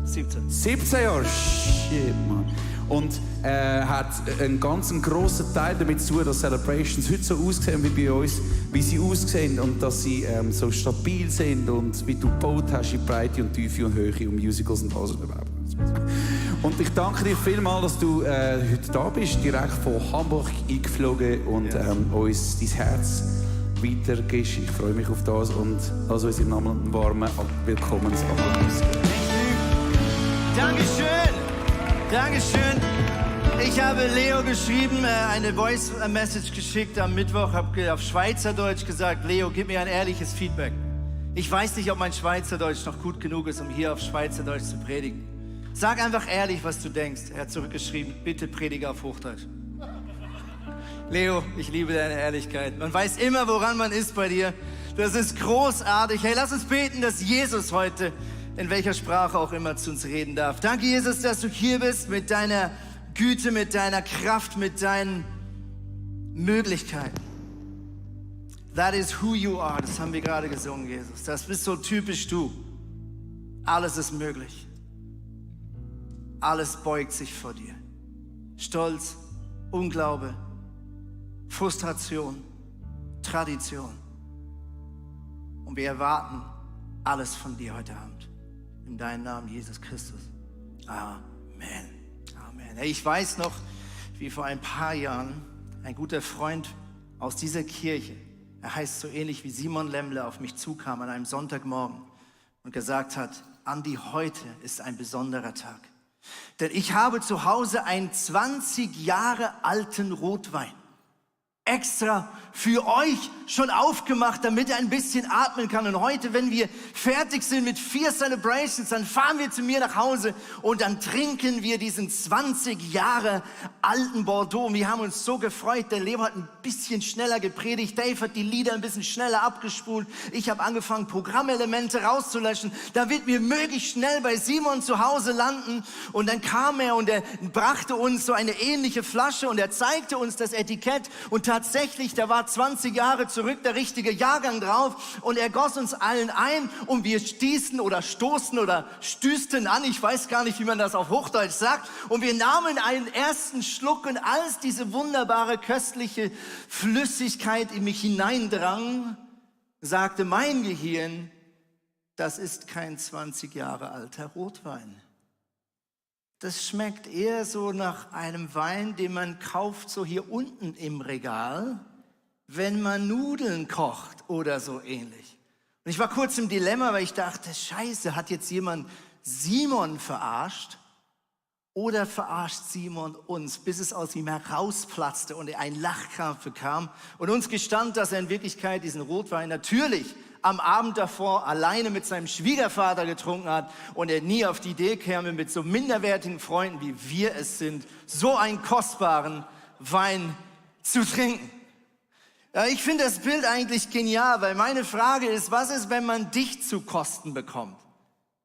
17 Jahre? Shit, Mann. Und hat einen ganz grossen Teil damit zu tun, dass Celebrations heute so aussehen wie bei uns, wie sie aussehen und dass sie so stabil sind und wie du gebaut hast in Breite und Tiefe und Höhe und Musicals und alles überhaupt. Und ich danke dir vielmals, dass du heute da bist, direkt von Hamburg eingeflogen und uns dein Herz weitergibst. Ich freue mich auf das und lass uns im Namen einen warmen Willkommensapplaus. Dankeschön. Dankeschön. Ich habe Leo geschrieben, eine Voice-Message geschickt am Mittwoch, habe auf Schweizerdeutsch gesagt, Leo, gib mir ein ehrliches Feedback. Ich weiß nicht, ob mein Schweizerdeutsch noch gut genug ist, um hier auf Schweizerdeutsch zu predigen. Sag einfach ehrlich, was du denkst. Er hat zurückgeschrieben, bitte predige auf Hochdeutsch. Leo, ich liebe deine Ehrlichkeit. Man weiß immer, woran man ist bei dir. Das ist großartig. Hey, lass uns beten, dass Jesus heute in welcher Sprache auch immer zu uns reden darf. Danke, Jesus, dass du hier bist mit deiner Güte, mit deiner Kraft, mit deinen Möglichkeiten. That is who you are. Das haben wir gerade gesungen, Jesus. Das bist so typisch du. Alles ist möglich. Alles beugt sich vor dir. Stolz, Unglaube, Frustration, Tradition. Und wir erwarten alles von dir heute Abend. In deinem Namen, Jesus Christus. Amen. Amen. Hey, ich weiß noch, wie vor ein paar Jahren ein guter Freund aus dieser Kirche, er heißt so ähnlich wie Simon Lemmle, auf mich zukam an einem Sonntagmorgen und gesagt hat, Andi, heute ist ein besonderer Tag. Denn ich habe zu Hause einen 20 Jahre alten Rotwein extra für euch schon aufgemacht, damit er ein bisschen atmen kann. Und heute, wenn wir fertig sind mit 4 Celebrations, dann fahren wir zu mir nach Hause und dann trinken wir diesen 20 Jahre alten Bordeaux. Und wir haben uns so gefreut. Der Leo hat ein bisschen schneller gepredigt. Dave hat die Lieder ein bisschen schneller abgespult. Ich habe angefangen, Programmelemente rauszulöschen, damit wir möglichst schnell bei Simon zu Hause landen. Und dann kam er und er brachte uns so eine ähnliche Flasche und er zeigte uns das Etikett und tatsächlich, da war 20 Jahre zurück der richtige Jahrgang drauf und er goss uns allen ein und wir stießen oder stoßen oder stüßten an, ich weiß gar nicht, wie man das auf Hochdeutsch sagt, und wir nahmen einen ersten Schluck und als diese wunderbare, köstliche Flüssigkeit in mich hineindrang, sagte mein Gehirn, das ist kein 20 Jahre alter Rotwein. Das schmeckt eher so nach einem Wein, den man kauft, so hier unten im Regal, wenn man Nudeln kocht oder so ähnlich. Und ich war kurz im Dilemma, weil ich dachte, Scheiße, hat jetzt jemand Simon verarscht? Oder verarscht Simon uns, bis es aus ihm herausplatzte und er einen Lachkrampf bekam und uns gestand, dass er in Wirklichkeit diesen Rotwein natürlich am Abend davor alleine mit seinem Schwiegervater getrunken hat und er nie auf die Idee käme, mit so minderwertigen Freunden, wie wir es sind, so einen kostbaren Wein zu trinken. Ja, ich finde das Bild eigentlich genial, weil meine Frage ist, was ist, wenn man dich zu kosten bekommt?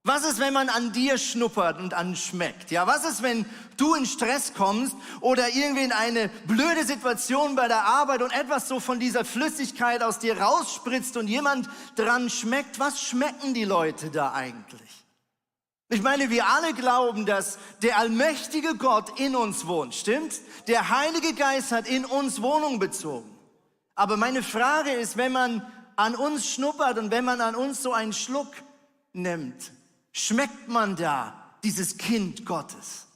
Was ist, wenn man an dir schnuppert und anschmeckt? Ja, was ist, wenn du in Stress kommst oder irgendwie in eine blöde Situation bei der Arbeit und etwas so von dieser Flüssigkeit aus dir rausspritzt und jemand dran schmeckt? Was schmecken die Leute da eigentlich? Ich meine, wir alle glauben, dass der allmächtige Gott in uns wohnt, stimmt? Der Heilige Geist hat in uns Wohnung bezogen. Aber meine Frage ist, wenn man an uns schnuppert und wenn man an uns so einen Schluck nimmt, schmeckt man da dieses Kind Gottes?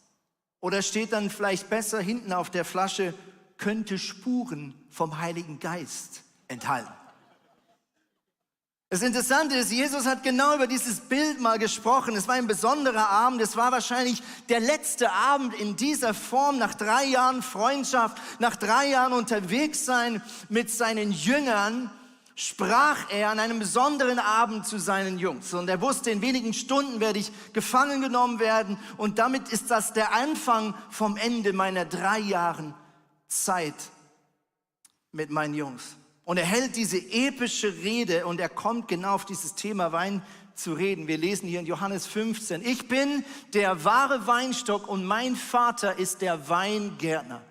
Oder steht dann vielleicht besser hinten auf der Flasche, könnte Spuren vom Heiligen Geist enthalten? Das Interessante ist, Jesus hat genau über dieses Bild mal gesprochen. Es war ein besonderer Abend. Es war wahrscheinlich der letzte Abend in dieser Form nach 3 Jahren Freundschaft, nach 3 Jahren unterwegs sein mit seinen Jüngern. Sprach er an einem besonderen Abend zu seinen Jungs. Und er wusste, in wenigen Stunden werde ich gefangen genommen werden. Und damit ist das der Anfang vom Ende meiner 3 Jahren Zeit mit meinen Jungs. Und er hält diese epische Rede und er kommt genau auf dieses Thema Wein zu reden. Wir lesen hier in Johannes 15. Ich bin der wahre Weinstock und mein Vater ist der Weingärtner.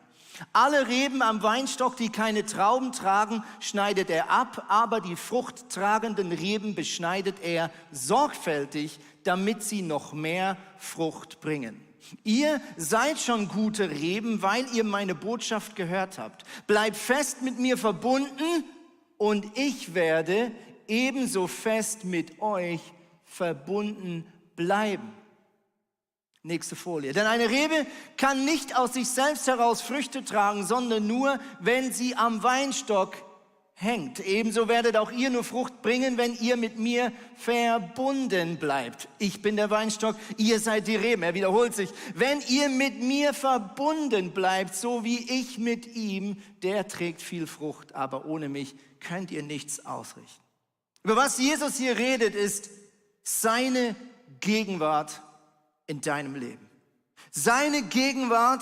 Alle Reben am Weinstock, die keine Trauben tragen, schneidet er ab, aber die fruchttragenden Reben beschneidet er sorgfältig, damit sie noch mehr Frucht bringen. Ihr seid schon gute Reben, weil ihr meine Botschaft gehört habt. Bleibt fest mit mir verbunden und ich werde ebenso fest mit euch verbunden bleiben. Nächste Folie. Denn eine Rebe kann nicht aus sich selbst heraus Früchte tragen, sondern nur, wenn sie am Weinstock hängt. Ebenso werdet auch ihr nur Frucht bringen, wenn ihr mit mir verbunden bleibt. Ich bin der Weinstock, ihr seid die Reben. Er wiederholt sich. Wenn ihr mit mir verbunden bleibt, so wie ich mit ihm, der trägt viel Frucht, aber ohne mich könnt ihr nichts ausrichten. Über was Jesus hier redet, ist seine Gegenwart in deinem Leben. Seine Gegenwart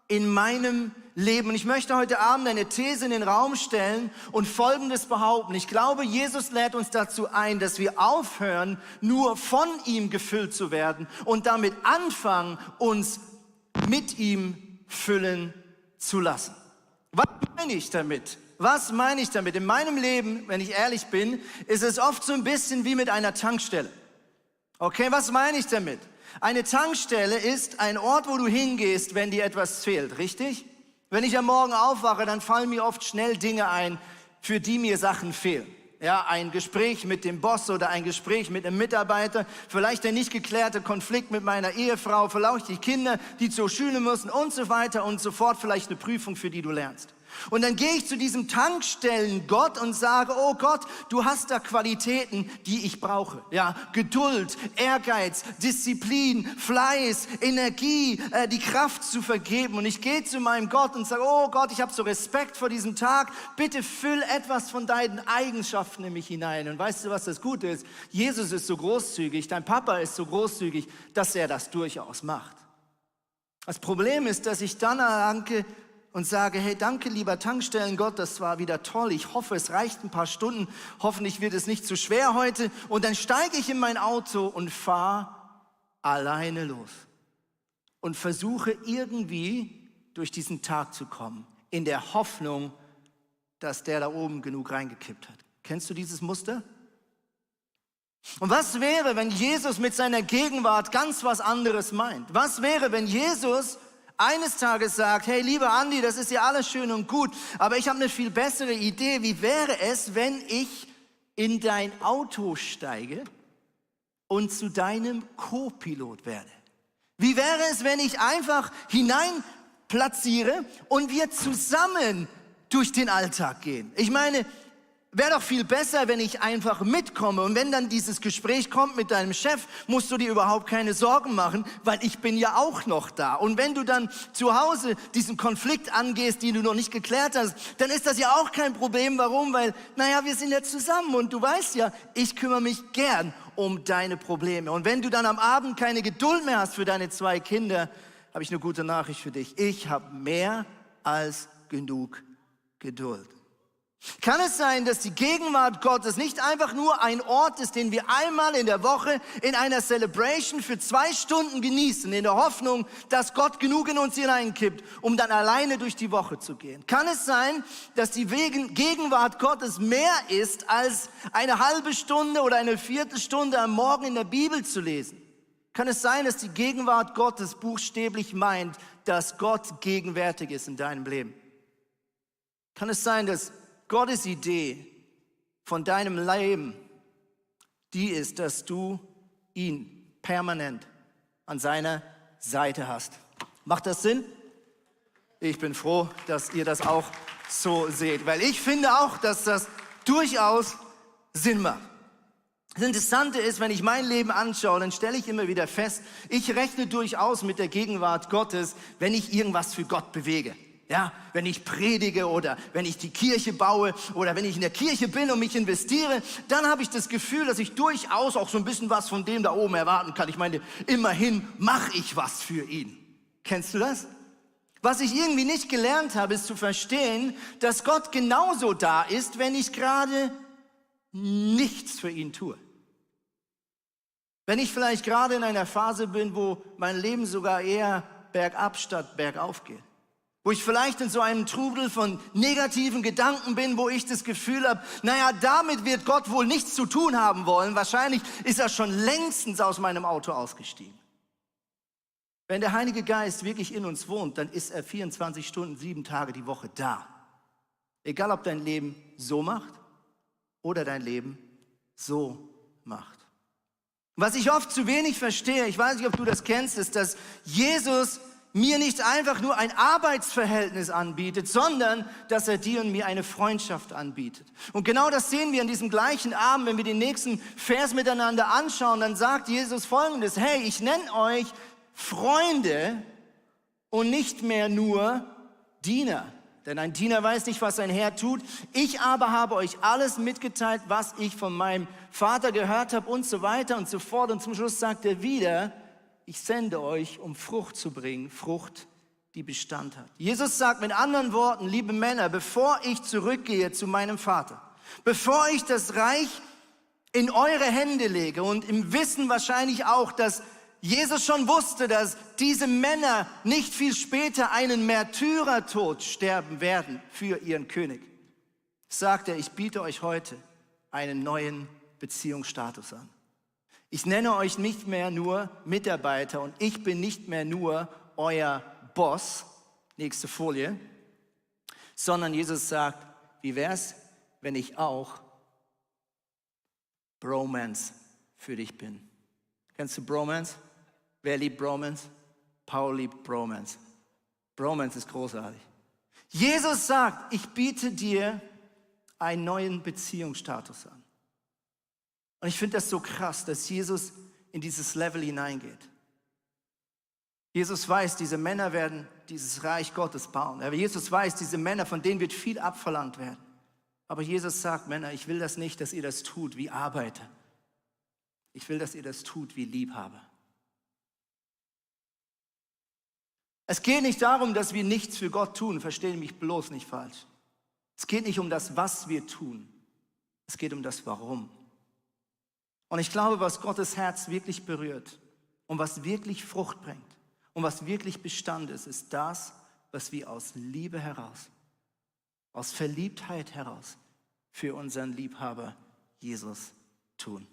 in meinem Leben. Und ich möchte heute Abend eine These in den Raum stellen und Folgendes behaupten. Ich glaube, Jesus lädt uns dazu ein, dass wir aufhören, nur von ihm gefüllt zu werden und damit anfangen, uns mit ihm füllen zu lassen. Was meine ich damit? Was meine ich damit? In meinem Leben, wenn ich ehrlich bin, ist es oft so ein bisschen wie mit einer Tankstelle. Okay, was meine ich damit? Eine Tankstelle ist ein Ort, wo du hingehst, wenn dir etwas fehlt, richtig? Wenn ich am Morgen aufwache, dann fallen mir oft schnell Dinge ein, für die mir Sachen fehlen. Ja, ein Gespräch mit dem Boss oder ein Gespräch mit einem Mitarbeiter, vielleicht der nicht geklärte Konflikt mit meiner Ehefrau, vielleicht die Kinder, die zur Schule müssen und so weiter und so fort, vielleicht eine Prüfung, für die du lernst. Und dann gehe ich zu diesem Tankstellen-Gott und sage, oh Gott, du hast da Qualitäten, die ich brauche. Ja, Geduld, Ehrgeiz, Disziplin, Fleiß, Energie, die Kraft zu vergeben. Und ich gehe zu meinem Gott und sage, oh Gott, ich habe so Respekt vor diesem Tag. Bitte füll etwas von deinen Eigenschaften in mich hinein. Und weißt du, was das Gute ist? Jesus ist so großzügig, dein Papa ist so großzügig, dass er das durchaus macht. Das Problem ist, dass ich dann danke und sage, hey, danke, lieber Tankstellen-Gott, das war wieder toll. Ich hoffe, es reicht ein paar Stunden. Hoffentlich wird es nicht zu schwer heute. Und dann steige ich in mein Auto und fahre alleine los und versuche irgendwie durch diesen Tag zu kommen, in der Hoffnung, dass der da oben genug reingekippt hat. Kennst du dieses Muster? Und was wäre, wenn Jesus mit seiner Gegenwart ganz was anderes meint? Was wäre, wenn Jesus eines Tages sagt, hey, lieber Andi, das ist ja alles schön und gut, aber ich habe eine viel bessere Idee. Wie wäre es, wenn ich in dein Auto steige und zu deinem Co-Pilot werde? Wie wäre es, wenn ich einfach hinein platziere und wir zusammen durch den Alltag gehen? Ich meine, wäre doch viel besser, wenn ich einfach mitkomme. Und wenn dann dieses Gespräch kommt mit deinem Chef, musst du dir überhaupt keine Sorgen machen, weil ich bin ja auch noch da. Und wenn du dann zu Hause diesen Konflikt angehst, den du noch nicht geklärt hast, dann ist das ja auch kein Problem. Warum? Weil, naja, wir sind ja zusammen und du weißt ja, ich kümmere mich gern um deine Probleme. Und wenn du dann am Abend keine Geduld mehr hast für deine 2 Kinder, habe ich eine gute Nachricht für dich. Ich habe mehr als genug Geduld. Kann es sein, dass die Gegenwart Gottes nicht einfach nur ein Ort ist, den wir einmal in der Woche in einer Celebration für 2 Stunden genießen, in der Hoffnung, dass Gott genug in uns hineinkippt, um dann alleine durch die Woche zu gehen? Kann es sein, dass die Gegenwart Gottes mehr ist, als eine halbe Stunde oder eine Viertelstunde am Morgen in der Bibel zu lesen? Kann es sein, dass die Gegenwart Gottes buchstäblich meint, dass Gott gegenwärtig ist in deinem Leben? Kann es sein, dass Gottes Idee von deinem Leben die ist, dass du ihn permanent an seiner Seite hast? Macht das Sinn? Ich bin froh, dass ihr das auch so seht, weil ich finde auch, dass das durchaus Sinn macht. Das Interessante ist, wenn ich mein Leben anschaue, dann stelle ich immer wieder fest, ich rechne durchaus mit der Gegenwart Gottes, wenn ich irgendwas für Gott bewege. Ja, wenn ich predige oder wenn ich die Kirche baue oder wenn ich in der Kirche bin und mich investiere, dann habe ich das Gefühl, dass ich durchaus auch so ein bisschen was von dem da oben erwarten kann. Ich meine, immerhin mache ich was für ihn. Kennst du das? Was ich irgendwie nicht gelernt habe, ist zu verstehen, dass Gott genauso da ist, wenn ich gerade nichts für ihn tue. Wenn ich vielleicht gerade in einer Phase bin, wo mein Leben sogar eher bergab statt bergauf geht. Wo ich vielleicht in so einem Trubel von negativen Gedanken bin, wo ich das Gefühl habe, naja, damit wird Gott wohl nichts zu tun haben wollen. Wahrscheinlich ist er schon längstens aus meinem Auto ausgestiegen. Wenn der Heilige Geist wirklich in uns wohnt, dann ist er 24 Stunden, 7 Tage die Woche da. Egal, ob dein Leben so macht oder dein Leben so macht. Was ich oft zu wenig verstehe, ich weiß nicht, ob du das kennst, ist, dass Jesus mir nicht einfach nur ein Arbeitsverhältnis anbietet, sondern dass er dir und mir eine Freundschaft anbietet. Und genau das sehen wir an diesem gleichen Abend, wenn wir den nächsten Vers miteinander anschauen, dann sagt Jesus Folgendes: Hey, ich nenne euch Freunde und nicht mehr nur Diener. Denn ein Diener weiß nicht, was sein Herr tut. Ich aber habe euch alles mitgeteilt, was ich von meinem Vater gehört habe und so weiter und so fort. Und zum Schluss sagt er wieder: Ich sende euch, um Frucht zu bringen, Frucht, die Bestand hat. Jesus sagt mit anderen Worten, liebe Männer, bevor ich zurückgehe zu meinem Vater, bevor ich das Reich in eure Hände lege und im Wissen wahrscheinlich auch, dass Jesus schon wusste, dass diese Männer nicht viel später einen Märtyrertod sterben werden für ihren König, sagt er: Ich biete euch heute einen neuen Beziehungsstatus an. Ich nenne euch nicht mehr nur Mitarbeiter und ich bin nicht mehr nur euer Boss, nächste Folie, sondern Jesus sagt: Wie wär's, wenn ich auch Bromance für dich bin? Kennst du Bromance? Wer liebt Bromance? Paul liebt Bromance. Bromance ist großartig. Jesus sagt: Ich biete dir einen neuen Beziehungsstatus an. Und ich finde das so krass, dass Jesus in dieses Level hineingeht. Jesus weiß, diese Männer werden dieses Reich Gottes bauen. Aber Jesus weiß, diese Männer, von denen wird viel abverlangt werden. Aber Jesus sagt: Männer, ich will das nicht, dass ihr das tut wie Arbeiter. Ich will, dass ihr das tut wie Liebhaber. Es geht nicht darum, dass wir nichts für Gott tun. Verstehe mich bloß nicht falsch. Es geht nicht um das, was wir tun. Es geht um das Warum. Und ich glaube, was Gottes Herz wirklich berührt und was wirklich Frucht bringt und was wirklich Bestand ist, ist das, was wir aus Liebe heraus, aus Verliebtheit heraus für unseren Liebhaber Jesus tun.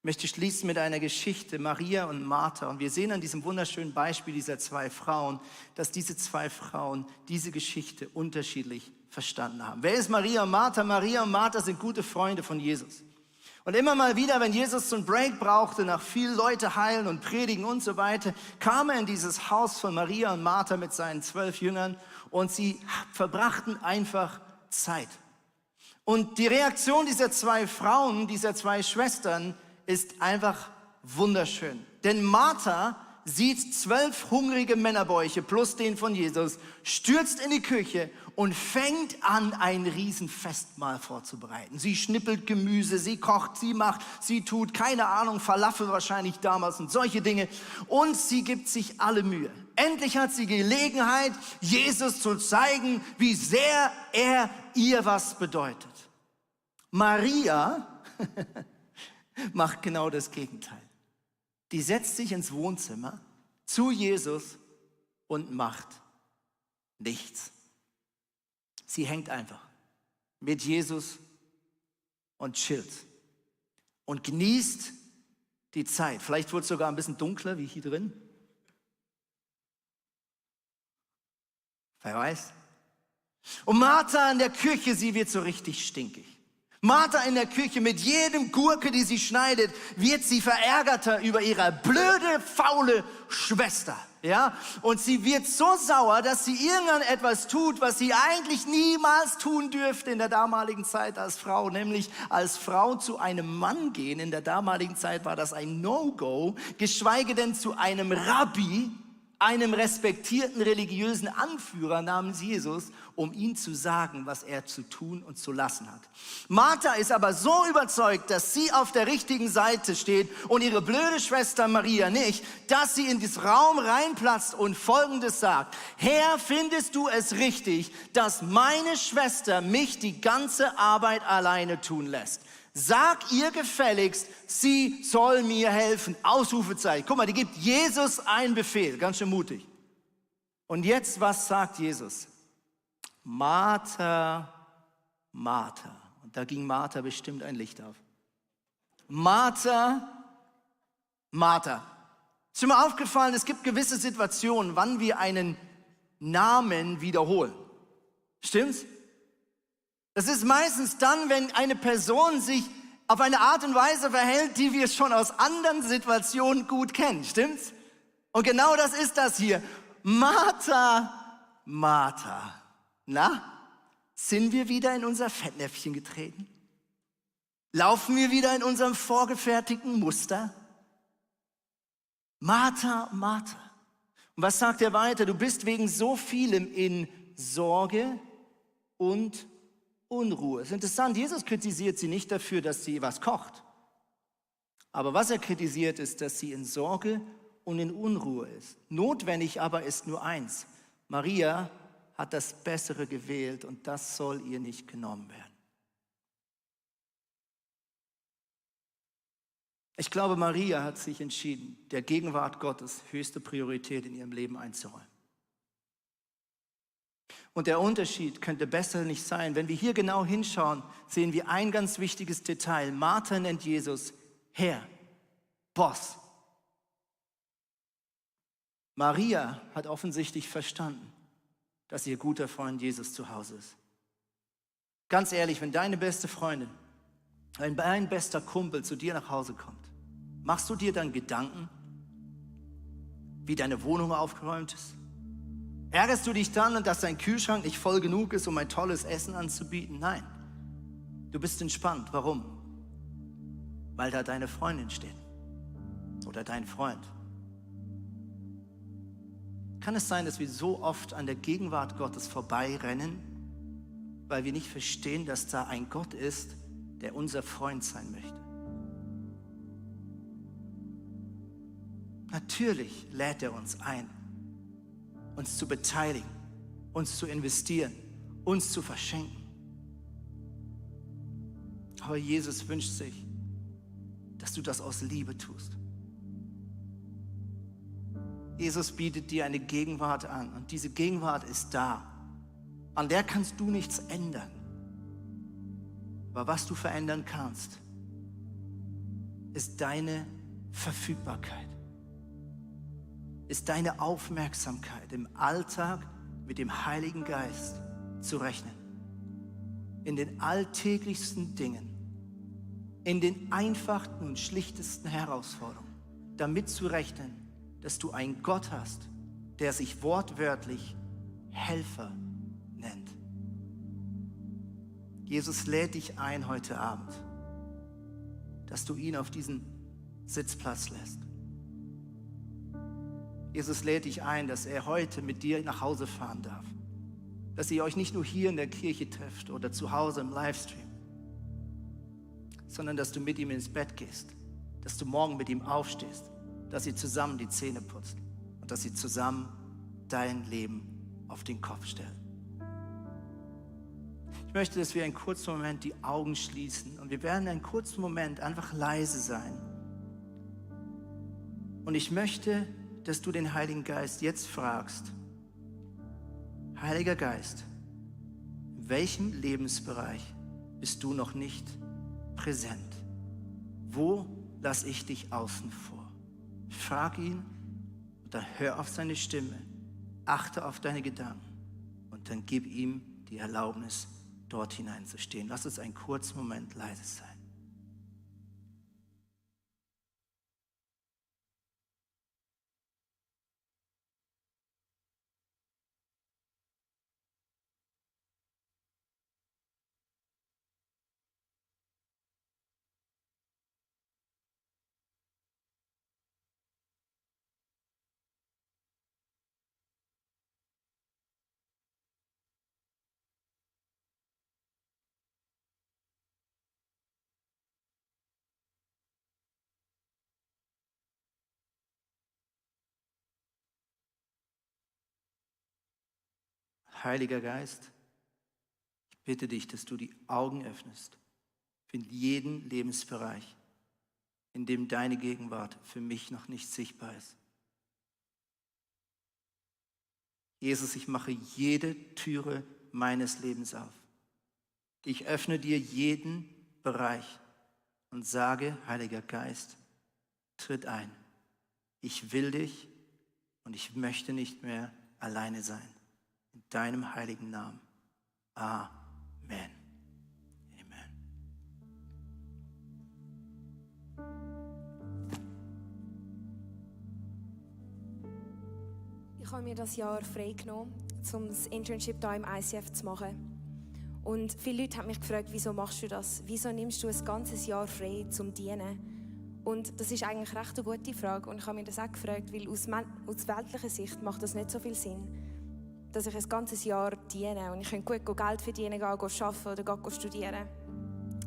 Ich möchte schließen mit einer Geschichte, Maria und Martha. Und wir sehen an diesem wunderschönen Beispiel dieser 2 Frauen, dass diese 2 Frauen diese Geschichte unterschiedlich verstanden haben. Wer ist Maria und Martha? Maria und Martha sind gute Freunde von Jesus. Und immer mal wieder, wenn Jesus so einen Break brauchte, nach viel Leute heilen und predigen und so weiter, kam er in dieses Haus von Maria und Martha mit seinen 12 Jüngern und sie verbrachten einfach Zeit. Und die Reaktion dieser 2 Frauen, dieser 2 Schwestern, ist einfach wunderschön. Denn Martha sieht 12 hungrige Männerbäuche plus den von Jesus, stürzt in die Küche und fängt an, ein Riesenfestmahl vorzubereiten. Sie schnippelt Gemüse, sie kocht, sie macht, sie tut, keine Ahnung, Falafel wahrscheinlich damals und solche Dinge. Und sie gibt sich alle Mühe. Endlich hat sie Gelegenheit, Jesus zu zeigen, wie sehr er ihr was bedeutet. Maria macht genau das Gegenteil. Die setzt sich ins Wohnzimmer zu Jesus und macht nichts. Sie hängt einfach mit Jesus und chillt und genießt die Zeit. Vielleicht wird es sogar ein bisschen dunkler wie hier drin. Wer weiß. Und Martha in der Küche, sie wird so richtig stinkig. Martha in der Küche, mit jedem Gurke, die sie schneidet, wird sie verärgerter über ihre blöde, faule Schwester. Ja? Und sie wird so sauer, dass sie irgendetwas tut, was sie eigentlich niemals tun dürfte in der damaligen Zeit als Frau, nämlich als Frau zu einem Mann gehen. In der damaligen Zeit war das ein No-Go, geschweige denn zu einem Rabbi einem respektierten religiösen Anführer namens Jesus, um ihm zu sagen, was er zu tun und zu lassen hat. Martha ist aber so überzeugt, dass sie auf der richtigen Seite steht und ihre blöde Schwester Maria nicht, dass sie in diesen Raum reinplatzt und Folgendes sagt: Herr, findest du es richtig, dass meine Schwester mich die ganze Arbeit alleine tun lässt? Sag ihr gefälligst, sie soll mir helfen. Ausrufezeichen. Guck mal, die gibt Jesus einen Befehl. Ganz schön mutig. Und jetzt, was sagt Jesus? Martha, Martha. Und da ging Martha bestimmt ein Licht auf. Martha, Martha. Ist schon mal aufgefallen, es gibt gewisse Situationen, wann wir einen Namen wiederholen. Stimmt's? Das ist meistens dann, wenn eine Person sich auf eine Art und Weise verhält, die wir schon aus anderen Situationen gut kennen. Stimmt's? Und genau das ist das hier. Martha, Martha. Na, sind wir wieder in unser Fettnäpfchen getreten? Laufen wir wieder in unserem vorgefertigten Muster? Martha, Martha. Und was sagt er weiter? Du bist wegen so vielem in Sorge und Unruhe. Es ist interessant, Jesus kritisiert sie nicht dafür, dass sie was kocht. Aber was er kritisiert, ist, dass sie in Sorge und in Unruhe ist. Notwendig aber ist nur eins: Maria hat das Bessere gewählt und das soll ihr nicht genommen werden. Ich glaube, Maria hat sich entschieden, der Gegenwart Gottes höchste Priorität in ihrem Leben einzuräumen. Und der Unterschied könnte besser nicht sein. Wenn wir hier genau hinschauen, sehen wir ein ganz wichtiges Detail. Martha nennt Jesus Herr, Boss. Maria hat offensichtlich verstanden, dass ihr guter Freund Jesus zu Hause ist. Ganz ehrlich, wenn deine beste Freundin, wenn dein bester Kumpel zu dir nach Hause kommt, machst du dir dann Gedanken, wie deine Wohnung aufgeräumt ist? Ärgerst du dich dann, dass dein Kühlschrank nicht voll genug ist, um ein tolles Essen anzubieten? Nein, du bist entspannt. Warum? Weil da deine Freundin steht oder dein Freund. Kann es sein, dass wir so oft an der Gegenwart Gottes vorbeirennen, weil wir nicht verstehen, dass da ein Gott ist, der unser Freund sein möchte? Natürlich lädt er uns ein, uns zu beteiligen, uns zu investieren, uns zu verschenken. Aber Jesus wünscht sich, dass du das aus Liebe tust. Jesus bietet dir eine Gegenwart an und diese Gegenwart ist da. An der kannst du nichts ändern. Aber was du verändern kannst, ist deine Verfügbarkeit. Ist deine Aufmerksamkeit im Alltag mit dem Heiligen Geist zu rechnen. In den alltäglichsten Dingen, in den einfachsten und schlichtesten Herausforderungen, damit zu rechnen, dass du einen Gott hast, der sich wortwörtlich Helfer nennt. Jesus lädt dich ein heute Abend, dass du ihn auf diesen Sitzplatz lässt. Jesus lädt dich ein, dass er heute mit dir nach Hause fahren darf. Dass ihr euch nicht nur hier in der Kirche trefft oder zu Hause im Livestream, sondern dass du mit ihm ins Bett gehst, dass du morgen mit ihm aufstehst, dass ihr zusammen die Zähne putzt und dass ihr zusammen dein Leben auf den Kopf stellt. Ich möchte, dass wir einen kurzen Moment die Augen schließen und wir werden einen kurzen Moment einfach leise sein. Und ich möchte, dass du den Heiligen Geist jetzt fragst: Heiliger Geist, in welchem Lebensbereich bist du noch nicht präsent? Wo lasse ich dich außen vor? Frag ihn und dann hör auf seine Stimme, achte auf deine Gedanken und dann gib ihm die Erlaubnis, dort hineinzustehen. Lass uns einen kurzen Moment leise sein. Heiliger Geist, ich bitte dich, dass du die Augen öffnest für jeden Lebensbereich, in dem deine Gegenwart für mich noch nicht sichtbar ist. Jesus, ich mache jede Türe meines Lebens auf. Ich öffne dir jeden Bereich und sage, Heiliger Geist, tritt ein. Ich will dich und ich möchte nicht mehr alleine sein. In deinem heiligen Namen. Amen. Amen. Ich habe mir das Jahr freigenommen, um das Internship hier im ICF zu machen. Und viele Leute haben mich gefragt, wieso machst du das? Wieso nimmst du ein ganzes Jahr frei zum Dienen? Und das ist eigentlich recht eine gute Frage. Und ich habe mir das auch gefragt, weil aus weltlicher Sicht macht das nicht so viel Sinn, dass ich ein ganzes Jahr diene. Und ich könnte gut Geld verdienen, gehen arbeiten oder studieren.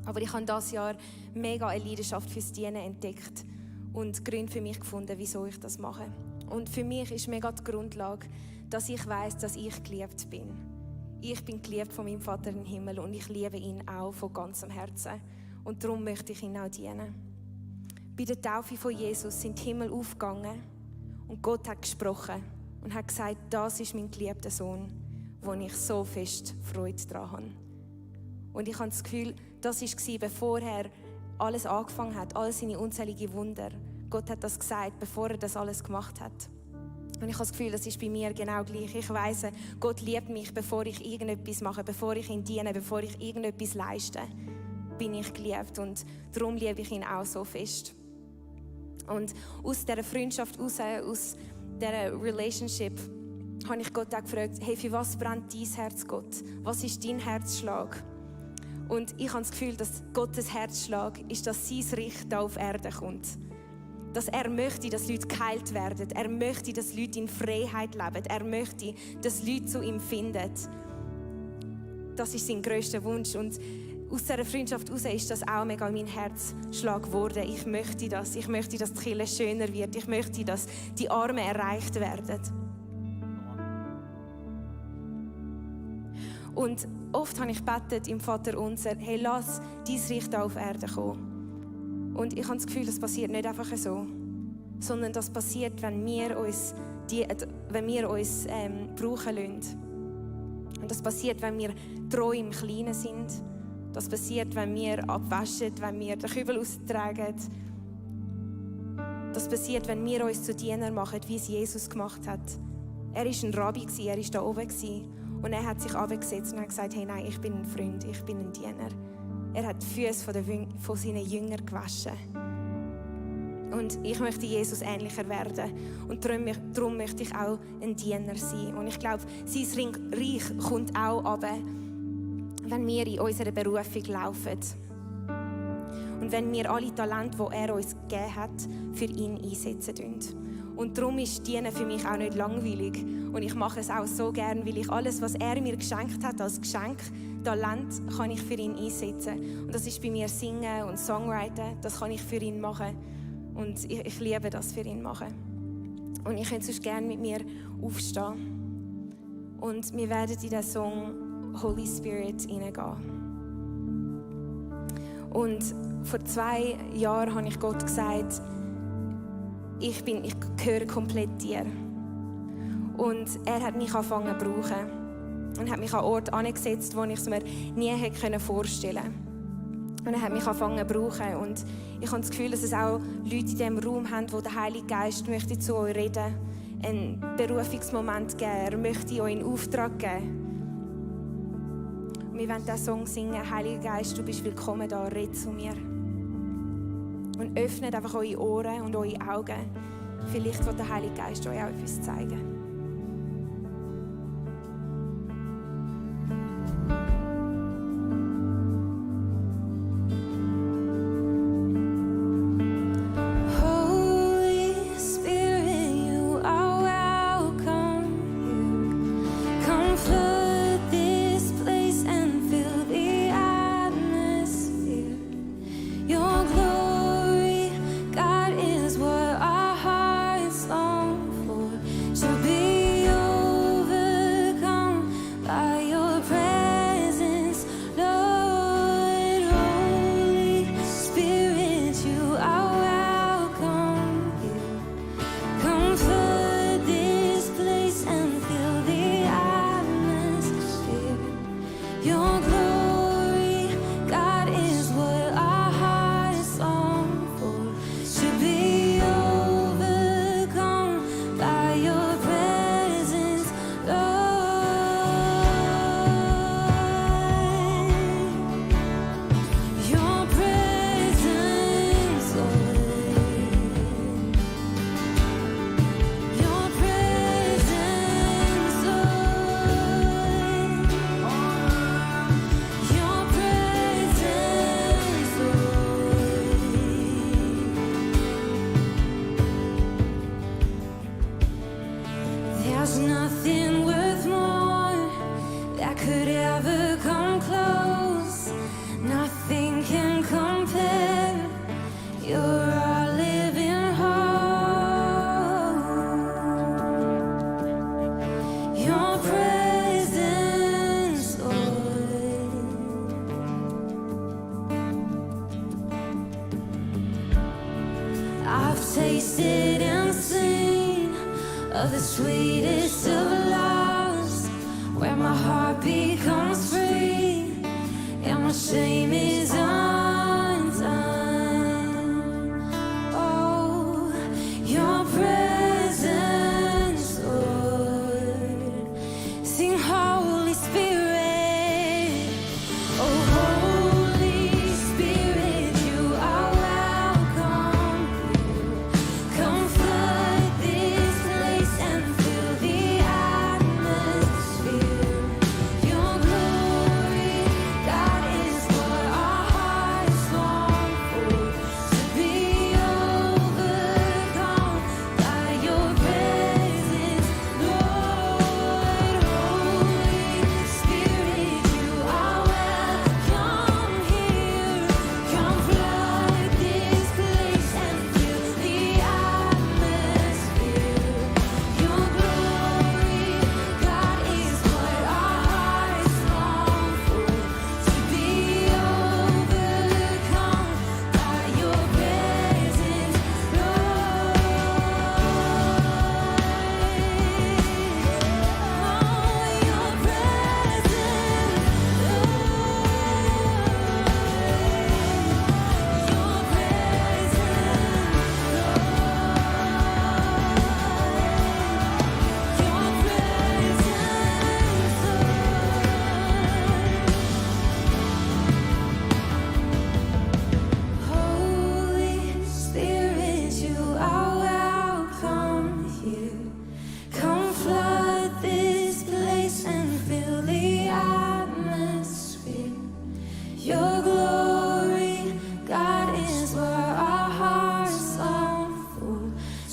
Aber ich habe dieses Jahr mega eine Leidenschaft fürs Dienen entdeckt und Gründe für mich gefunden, wieso ich das mache. Und für mich ist mega die Grundlage, dass ich weiss, dass ich geliebt bin. Ich bin geliebt von meinem Vater im Himmel und ich liebe ihn auch von ganzem Herzen. Und darum möchte ich ihn auch dienen. Bei der Taufe von Jesus sind die Himmel aufgegangen und Gott hat gesprochen und hat gesagt, das ist mein geliebter Sohn, wo ich so fest Freude daran habe. Und ich habe das Gefühl, das war, bevor er alles angefangen hat, all seine unzähligen Wunder. Gott hat das gesagt, bevor er das alles gemacht hat. Und ich habe das Gefühl, das ist bei mir genau gleich. Ich weiss, Gott liebt mich, bevor ich irgendetwas mache, bevor ich ihn diene, bevor ich irgendetwas leiste, bin ich geliebt. Und darum liebe ich ihn auch so fest. Und aus dieser Freundschaft raus, aus dieser Relationship, habe ich Gott auch gefragt, hey, für was brennt dein Herz, Gott? Was ist dein Herzschlag? Und ich habe das Gefühl, dass Gottes Herzschlag ist, dass sein Reich hier auf Erde kommt. Dass er möchte, dass Leute geheilt werden. Er möchte, dass Leute in Freiheit leben. Er möchte, dass Leute zu ihm finden. Das ist sein grösster Wunsch. Und aus dieser Freundschaft heraus ist das auch mega mein Herzschlag geworden. Ich möchte, dass die Kirche schöner wird. Ich möchte, dass die Armen erreicht werden. Und oft habe ich gebetet im Vater unser, hey, lass dein Reich auf Erde kommen. Und ich habe das Gefühl, das passiert nicht einfach so, sondern das passiert, wenn wir uns brauchen lassen. Und das passiert, wenn wir treu im Kleinen sind. Das passiert, wenn wir abwaschen, wenn wir den Kübel austragen. Das passiert, wenn wir uns zu Dienern machen, wie es Jesus gemacht hat. Er war ein Rabbi, er war da oben. Und er hat sich runtergesetzt und hat gesagt, hey, nein, ich bin ein Freund, ich bin ein Diener. Er hat die Füße von seinen Jüngern gewaschen. Und ich möchte Jesus ähnlicher werden. Und darum möchte ich auch ein Diener sein. Und ich glaube, sein Reich kommt auch runter, wenn wir in unserer Berufung laufen. Und wenn wir alle Talente, die er uns gegeben hat, für ihn einsetzen. Und darum ist Dienen für mich auch nicht langweilig. Und ich mache es auch so gern, weil ich alles, was er mir geschenkt hat, als Geschenk, Talent, kann ich für ihn einsetzen. Und das ist bei mir Singen und Songwriten, das kann ich für ihn machen. Und ich liebe das für ihn machen. Und ich könnte sonst gerne mit mir aufstehen. Und wir werden in den Song Holy Spirit hineingehen. Und vor 2 Jahren habe ich Gott gesagt, ich gehöre komplett dir. Und er hat mich angefangen zu brauchen. Und hat mich an Orte angesetzt, wo ich es mir nie hätte vorstellen können. Und er hat mich angefangen zu brauchen. Und ich habe das Gefühl, dass es auch Leute in diesem Raum haben, wo der Heilige Geist möchte zu euch reden, einen Berufungsmoment geben, er möchte euch einen Auftrag geben. Und wir wollen diesen Song singen, Heiliger Geist, du bist willkommen da, red zu mir. Und öffnet einfach eure Ohren und eure Augen. Vielleicht wird der Heilige Geist euch auch etwas zeigen. To be Your glory, God, is what our hearts long for. To be overcome by your presence, Lord. Your presence, Lord. Your presence, Lord. Your presence, Lord. There's nothing worth more that could ever come close. Nothing can compare. You're our living hope. Your presence, Lord. I've tasted and seen of the sweetest of loves, where my heart becomes free and my shame is undone. Oh, your presence, Lord. Sing, Holy Spirit. Oh, Holy Spirit, you are welcome here. Come flood this place and fill the atmosphere. Your glory, God, is what our hearts long for. To be overcome by your presence, Lord. Holy Spirit, you are welcome here. Come flood this place and fill the atmosphere. Your glory, God, is what our hearts long for. To be overcome by your presence, Lord. Oh, your Holy Spirit, you are welcome here. Come flood this place and fill the atmosphere. Your glory, God, is what our hearts long for.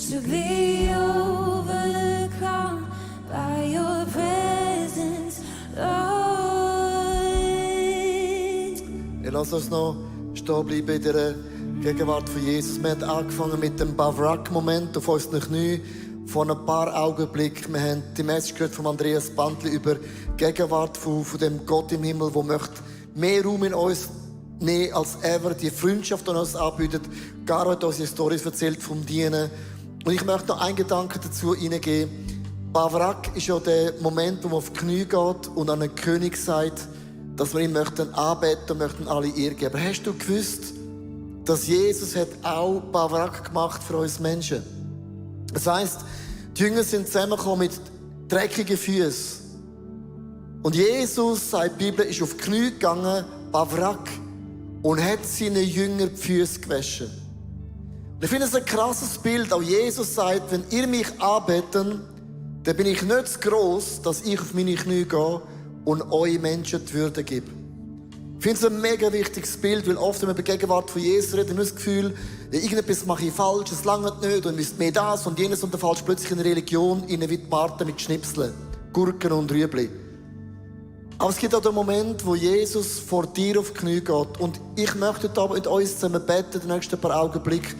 To be overcome by your presence, Lord. Lass uns noch stehen bleiben in der Gegenwart von Jesus. Wir haben angefangen mit dem Bavrak-Moment auf unseren Knien. Vor ein paar Augenblicken. Wir haben die Message gehört von Andreas Bandli über die Gegenwart von dem Gott im Himmel, der möchte mehr Raum in uns nehmen als ever. Die Freundschaft, die uns anbietet. Gar hat unsere Storys erzählt vom Dienen. Und ich möchte noch einen Gedanken dazu hineingeben. Bavrak ist ja der Moment, wo man auf die Knie geht und an einen König sagt, dass wir ihn möchten anbeten und möchten alle ihr geben. Aber hast du gewusst, dass Jesus hat auch Bavrak gemacht für uns Menschen? Das heisst, die Jünger sind zusammengekommen mit dreckigen Füßen. Und Jesus, sagt die Bibel, ist auf die Knie gegangen, Bavrak, und hat seinen Jüngern die Füße gewaschen. Und ich finde es ein krasses Bild. Auch Jesus sagt, wenn ihr mich anbetet, dann bin ich nicht zu gross, dass ich auf meine Knie gehe und euch Menschen die Würde gebe. Ich finde es ein mega wichtiges Bild, weil oft, wenn wir über die Gegenwart von Jesus reden, haben wir das Gefühl, ja, irgendetwas mache ich falsch, es langt nicht, und ihr müsst mehr das und jenes, und dann fällst du plötzlich in eine Religion in wie die Marten mit Schnipseln, Gurken und Rüebli. Aber es gibt auch den Moment, wo Jesus vor dir auf die Knie geht. Und ich möchte heute Abend mit uns zusammen beten, die nächsten paar Augenblicke,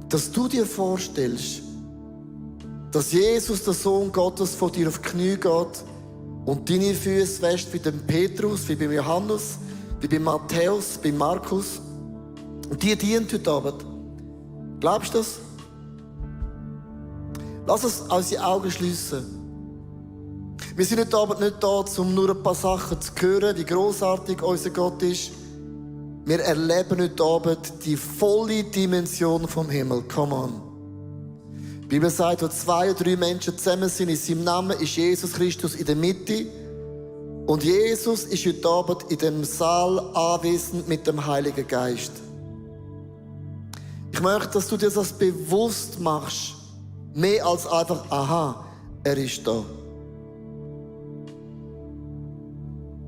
dass du dir vorstellst, dass Jesus, der Sohn Gottes, vor dir auf die Knie geht und deine Füße wäscht wie beim Petrus, wie beim Johannes, wie beim Matthäus, beim Markus. Und die dient heute Abend. Glaubst du das? Lass uns unsere Augen schliessen. Wir sind heute Abend nicht da, um nur ein paar Sachen zu hören, wie grossartig unser Gott ist. Wir erleben heute Abend die volle Dimension vom Himmel. Come on. Die Bibel sagt, wo 2 oder 3 Menschen zusammen sind, in seinem Namen ist Jesus Christus in der Mitte. Und Jesus ist heute Abend in dem Saal anwesend mit dem Heiligen Geist. Ich möchte, dass du dir das bewusst machst. Mehr als einfach, aha, er ist da.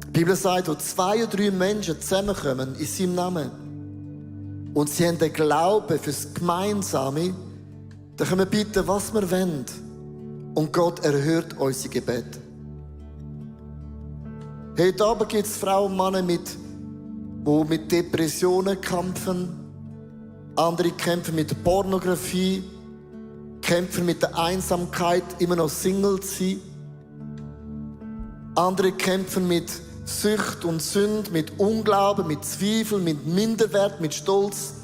Die Bibel sagt, wo 2 oder 3 Menschen zusammenkommen in seinem Namen und sie haben den Glauben fürs Gemeinsame, dann können wir bitten, was wir wollen. Und Gott erhört unsere Gebete. Heute Abend gibt es Frauen und Männer, die mit Depressionen kämpfen. Andere kämpfen mit Pornografie, kämpfen mit der Einsamkeit, immer noch Single zu sein. Andere kämpfen mit Sucht und Sünde, mit Unglauben, mit Zweifel, mit Minderwert, mit Stolz.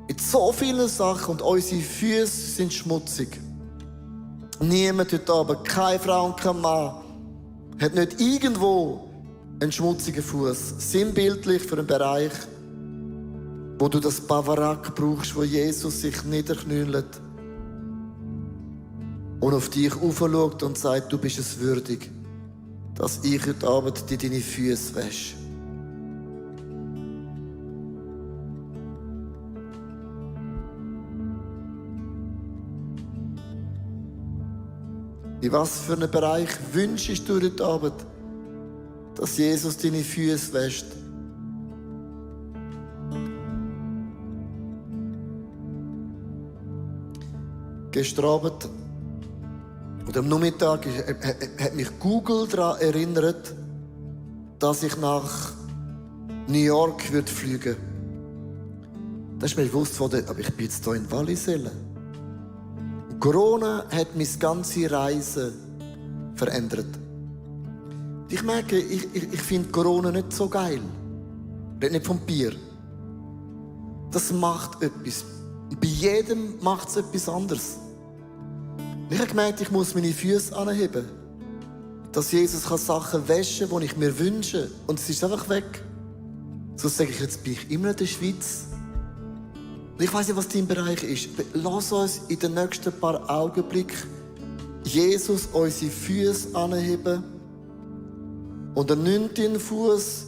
Mit so vielen Sachen und unsere Füße sind schmutzig. Niemand heute Abend, keine Frau und kein Mann, hat nicht irgendwo einen schmutzigen Fuß. Sinnbildlich für einen Bereich, wo du das Bavarak brauchst, wo Jesus sich niederknüllt und auf dich aufschaut und sagt, du bist es würdig, dass ich heute Abend dir deine Füße wäsche. In was für einem Bereich wünschst du heute Abend, dass Jesus deine Füße wäscht? Gestern Abend oder am Nachmittag hat mich Google daran erinnert, dass ich nach New York fliegen würde. Das ist mir bewusst worden, aber ich bin jetzt hier in Wallisellen. Corona hat meine ganze Reise verändert. Ich merke, ich finde Corona nicht so geil. Ich rede nicht vom Bier. Das macht etwas. Und bei jedem macht es etwas anderes. Ich habe gemerkt, ich muss meine Füße anheben. Dass Jesus Sachen waschen kann, die ich mir wünsche. Und es ist einfach weg. So sage ich, jetzt bin ich immer in der Schweiz. Und ich weiss nicht, was dein Bereich ist. Lass uns in den nächsten paar Augenblicken Jesus unsere Füße anheben. Und der 9. Fuß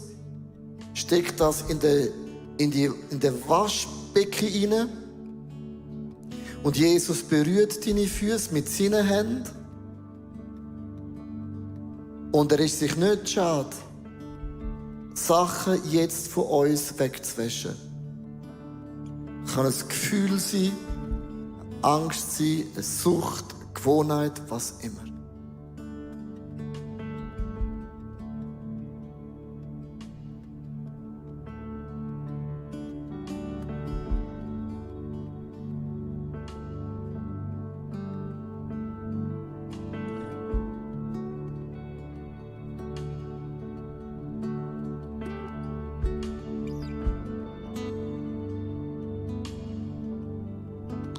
steckt das in den Waschbecken hinein. Und Jesus berührt deine Füße mit seinen Händen. Und er ist sich nicht schade, Sachen jetzt von uns wegzuwaschen. Kann ein Gefühl sein, Angst sein, eine Sucht, eine Gewohnheit, was immer.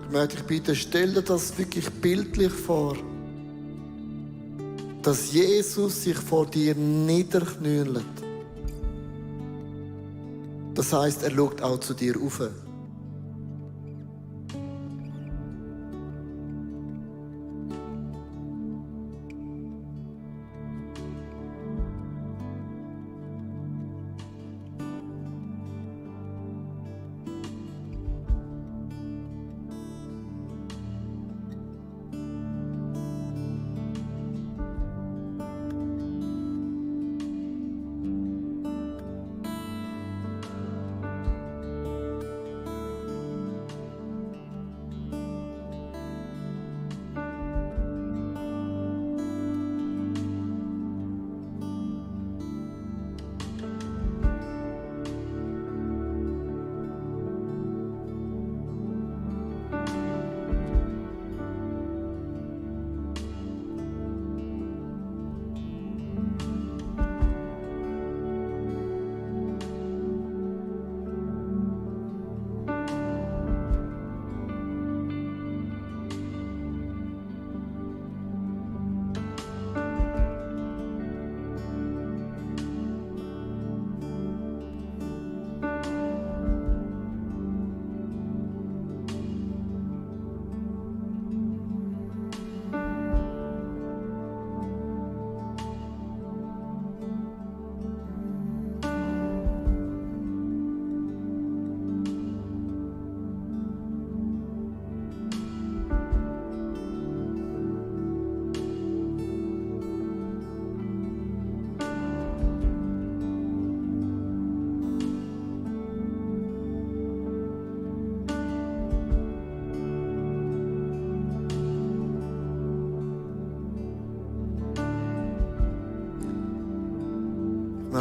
Ich möchte dich bitten, stell dir das wirklich bildlich vor, dass Jesus sich vor dir niederknüllt. Das heisst, er schaut auch zu dir auf.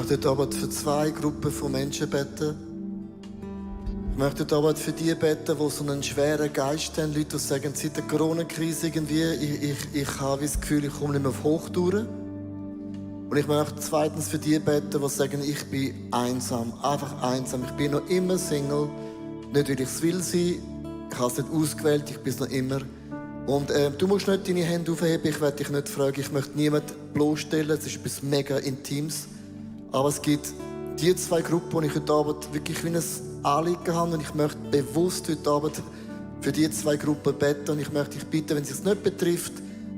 möchte heute Abend für 2 Gruppen von Menschen beten. Ich möchte heute Abend für die beten, die so einen schweren Geist haben. Leute, die sagen, seit der Corona-Krise irgendwie, ich habe das Gefühl, ich komme nicht mehr auf Hochtouren. Und ich möchte zweitens für die beten, die sagen, ich bin einsam, einfach einsam. Ich bin noch immer Single, nicht weil ich es will sein. Ich habe es nicht ausgewählt, ich bin es noch immer. Und du musst nicht deine Hände aufheben, ich werde dich nicht fragen, ich möchte niemanden bloßstellen, es ist etwas mega Intimes. Aber es gibt die 2 Gruppen, die ich heute Abend wirklich wie ein Anliegen habe und ich möchte bewusst heute Abend für die 2 Gruppen beten und ich möchte dich bitten, wenn es sich nicht betrifft,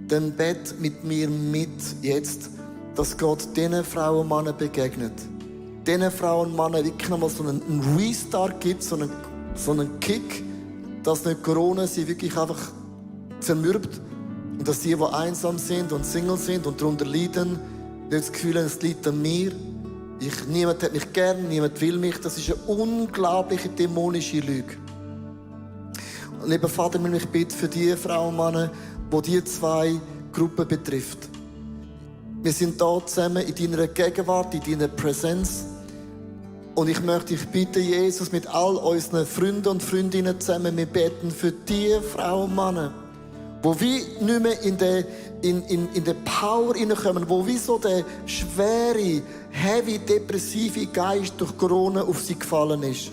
dann bett mit mir mit jetzt, dass Gott diesen Frauen und Männern begegnet. Diesen Frauen und Männern wirklich nochmal so einen Restart gibt, so einen Kick, dass nicht Corona sie wirklich einfach zermürbt und dass die einsam sind und Single sind und darunter leiden, nicht das Gefühl haben, es liegt an mir. Niemand hat mich gern, niemand will mich. Das ist eine unglaubliche dämonische Lüge. Und lieber Vater, ich bitte für die Frauen und Männer, die diese 2 Gruppen betrifft. Wir sind hier zusammen in deiner Gegenwart, in deiner Präsenz. Und ich möchte dich bitten, Jesus, mit all unseren Freunden und Freundinnen zusammen, wir beten für die Frauen und Männer, wo wir nicht mehr in der Power hineinkommen, wo wie so der schwere, heavy, depressive Geist durch Corona auf sie gefallen ist.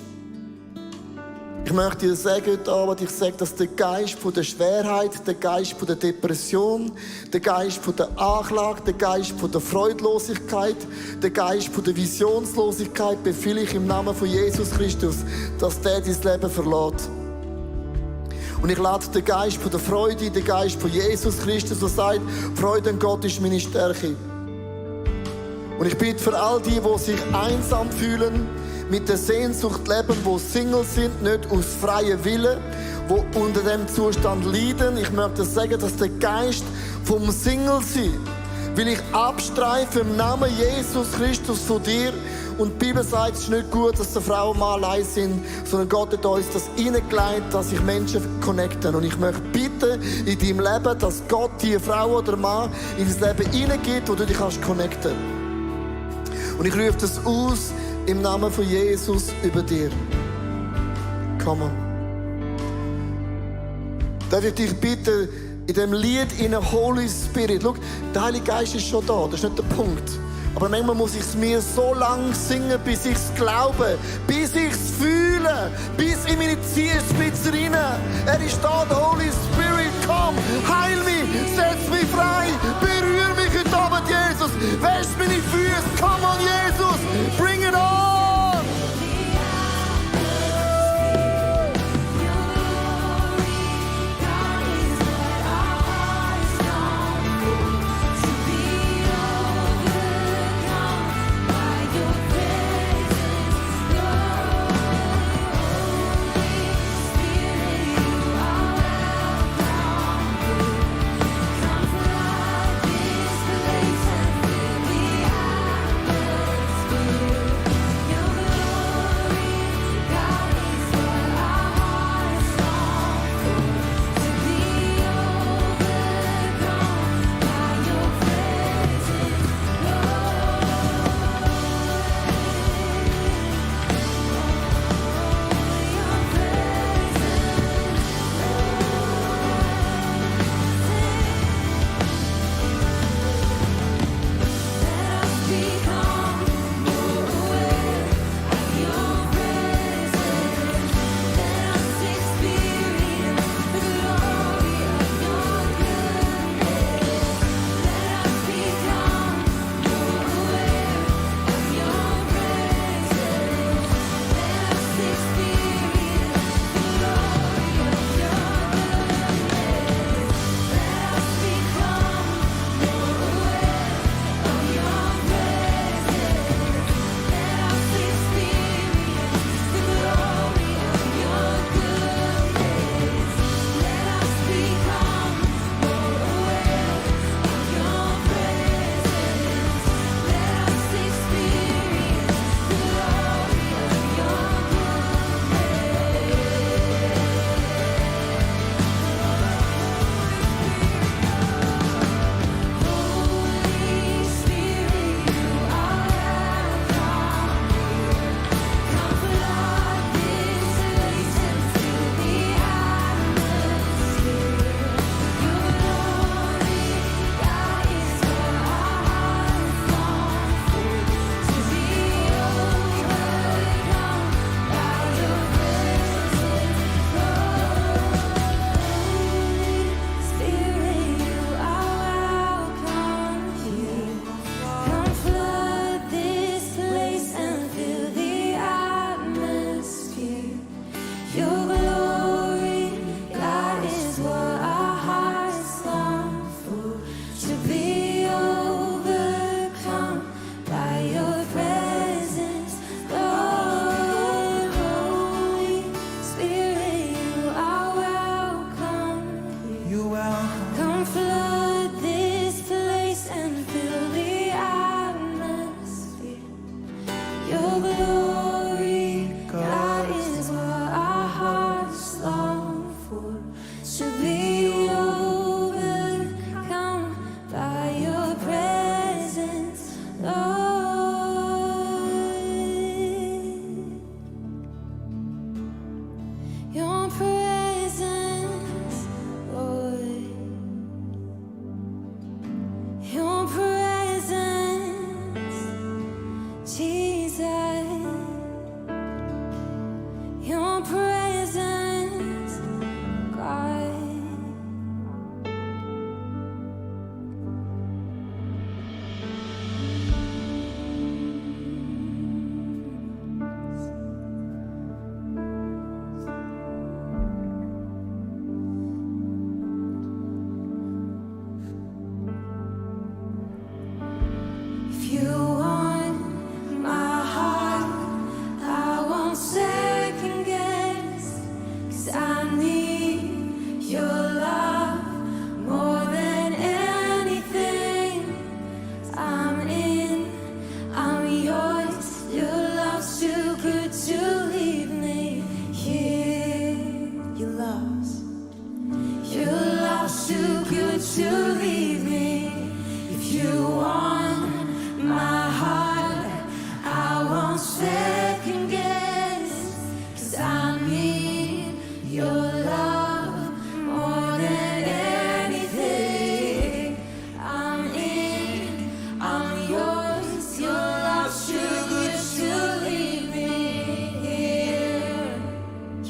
Ich möchte dir sagen heute Abend, ich sage, dass der Geist von der Schwerheit, der Geist von der Depression, der Geist von der Anklage, der Geist von der Freudlosigkeit, der Geist von der Visionslosigkeit befehle ich im Namen von Jesus Christus, dass der dein Leben verlässt. Und ich lade den Geist von der Freude, den Geist von Jesus Christus, der sagt, Freude an Gott ist meine Stärke. Und ich bitte für all die sich einsam fühlen, mit der Sehnsucht leben, die Single sind, nicht aus freiem Willen, die unter dem Zustand leiden. Ich möchte sagen, dass der Geist vom Single-Sein will ich abstreifen im Namen Jesus Christus von dir. Und die Bibel sagt, es ist nicht gut, dass die Frauen mal allein sind, sondern Gott hat uns das hineingelegt, dass sich Menschen connecten. Und ich möchte bitten in deinem Leben, dass Gott die Frau oder Mann in dein Leben hineingibt, wo du dich connecten kannst. Und ich rufe das aus im Namen von Jesus über dir. Come on. Darf ich dich bitten, in dem Lied in der Holy Spirit, schau, der Heilige Geist ist schon da, das ist nicht der Punkt. Aber manchmal muss ich es mir so lang singen, bis ich es glaube, bis ich es fühle, bis in meine Zierspitze rein. Er ist da, der Holy Spirit, komm, heil mich, setz mich frei, berühr mich heute Abend, Jesus, wäsch meine Füße, come on, Jesus, bring it on!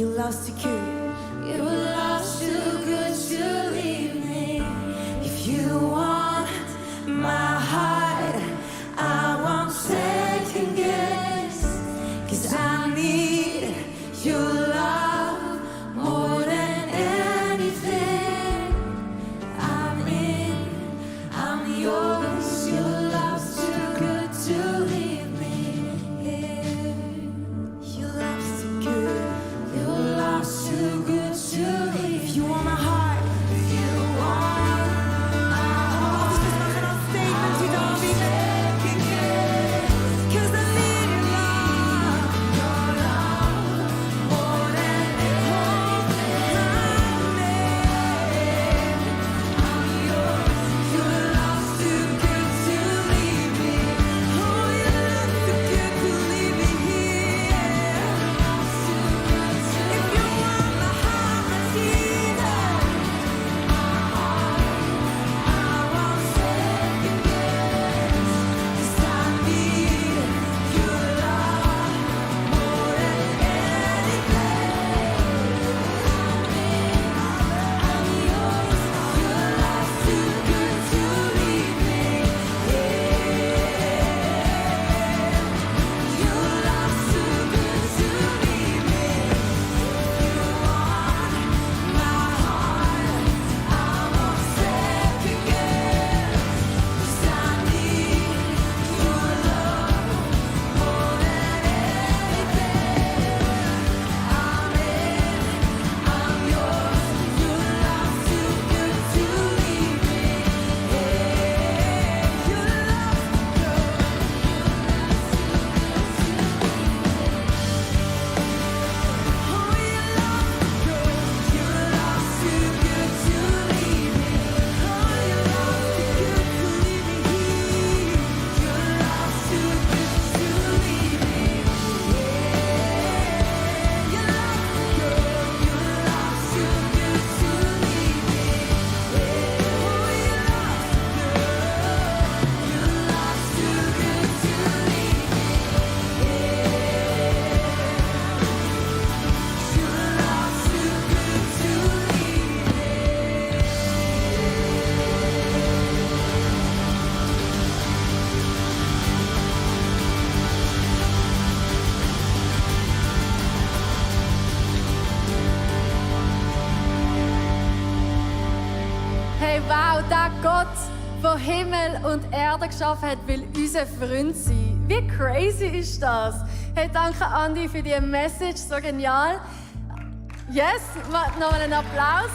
Your love's too good. Your love's too good to leave me. If you want my heart, I won't second guess. 'Cause I need your love more than anything. I'm in, I'm yours. Your love's too good to leave me here. Your love's too good. Your love's too good to leave. If you want my heart, if you want my heart, just machen als Statement die da wie second guess. 'Cause I need your love more than anything. I'm yours. Your love's too good to leave me. Oh, your love's too good to leave me here. If you want my heart, my Jesus, I won't second guess. 'Cause I need your love more than anything. I'm yours. Your love's too good to leave me. Your love's too good to leave me. You want my heart, I won't second guess. 'Cause I need your love more than anything. I'm in, I'm yours. Your love's too good to leave me. Your love's Hey, wow, der Gott, der Himmel und Erde geschaffen hat, will unser Freund sein. Wie crazy ist das? Hey, danke Andi für die Message, so genial. Yes, nochmal einen Applaus.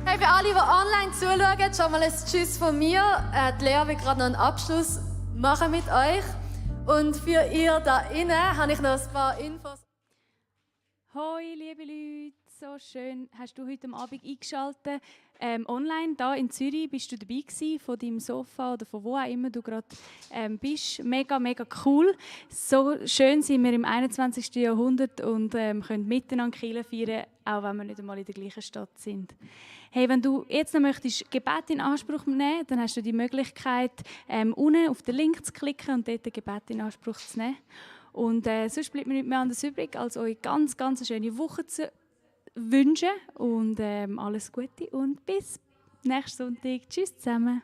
Hey, für alle, die online zuschauen, schon mal ein Tschüss von mir. Die Lea will gerade noch einen Abschluss machen mit euch. Und für ihr da innen habe ich noch ein paar Infos. Hoi, liebe Leute, so schön hast du heute Abend eingeschaltet. Online, da in Zürich, bist du dabei gewesen, von deinem Sofa oder von wo auch immer du gerade bist. Mega, mega cool. So schön sind wir im 21. Jahrhundert und können miteinander Kirche feiern, auch wenn wir nicht einmal in der gleichen Stadt sind. Hey, wenn du jetzt noch möchtest Gebet in Anspruch nehmen, dann hast du die Möglichkeit, unten auf den Link zu klicken und dort ein Gebet in Anspruch zu nehmen. Und sonst bleibt mir nicht mehr anderes übrig, als euch ganz, ganz eine schöne Woche zu wünschen. Und alles Gute und bis nächsten Sonntag. Tschüss zusammen.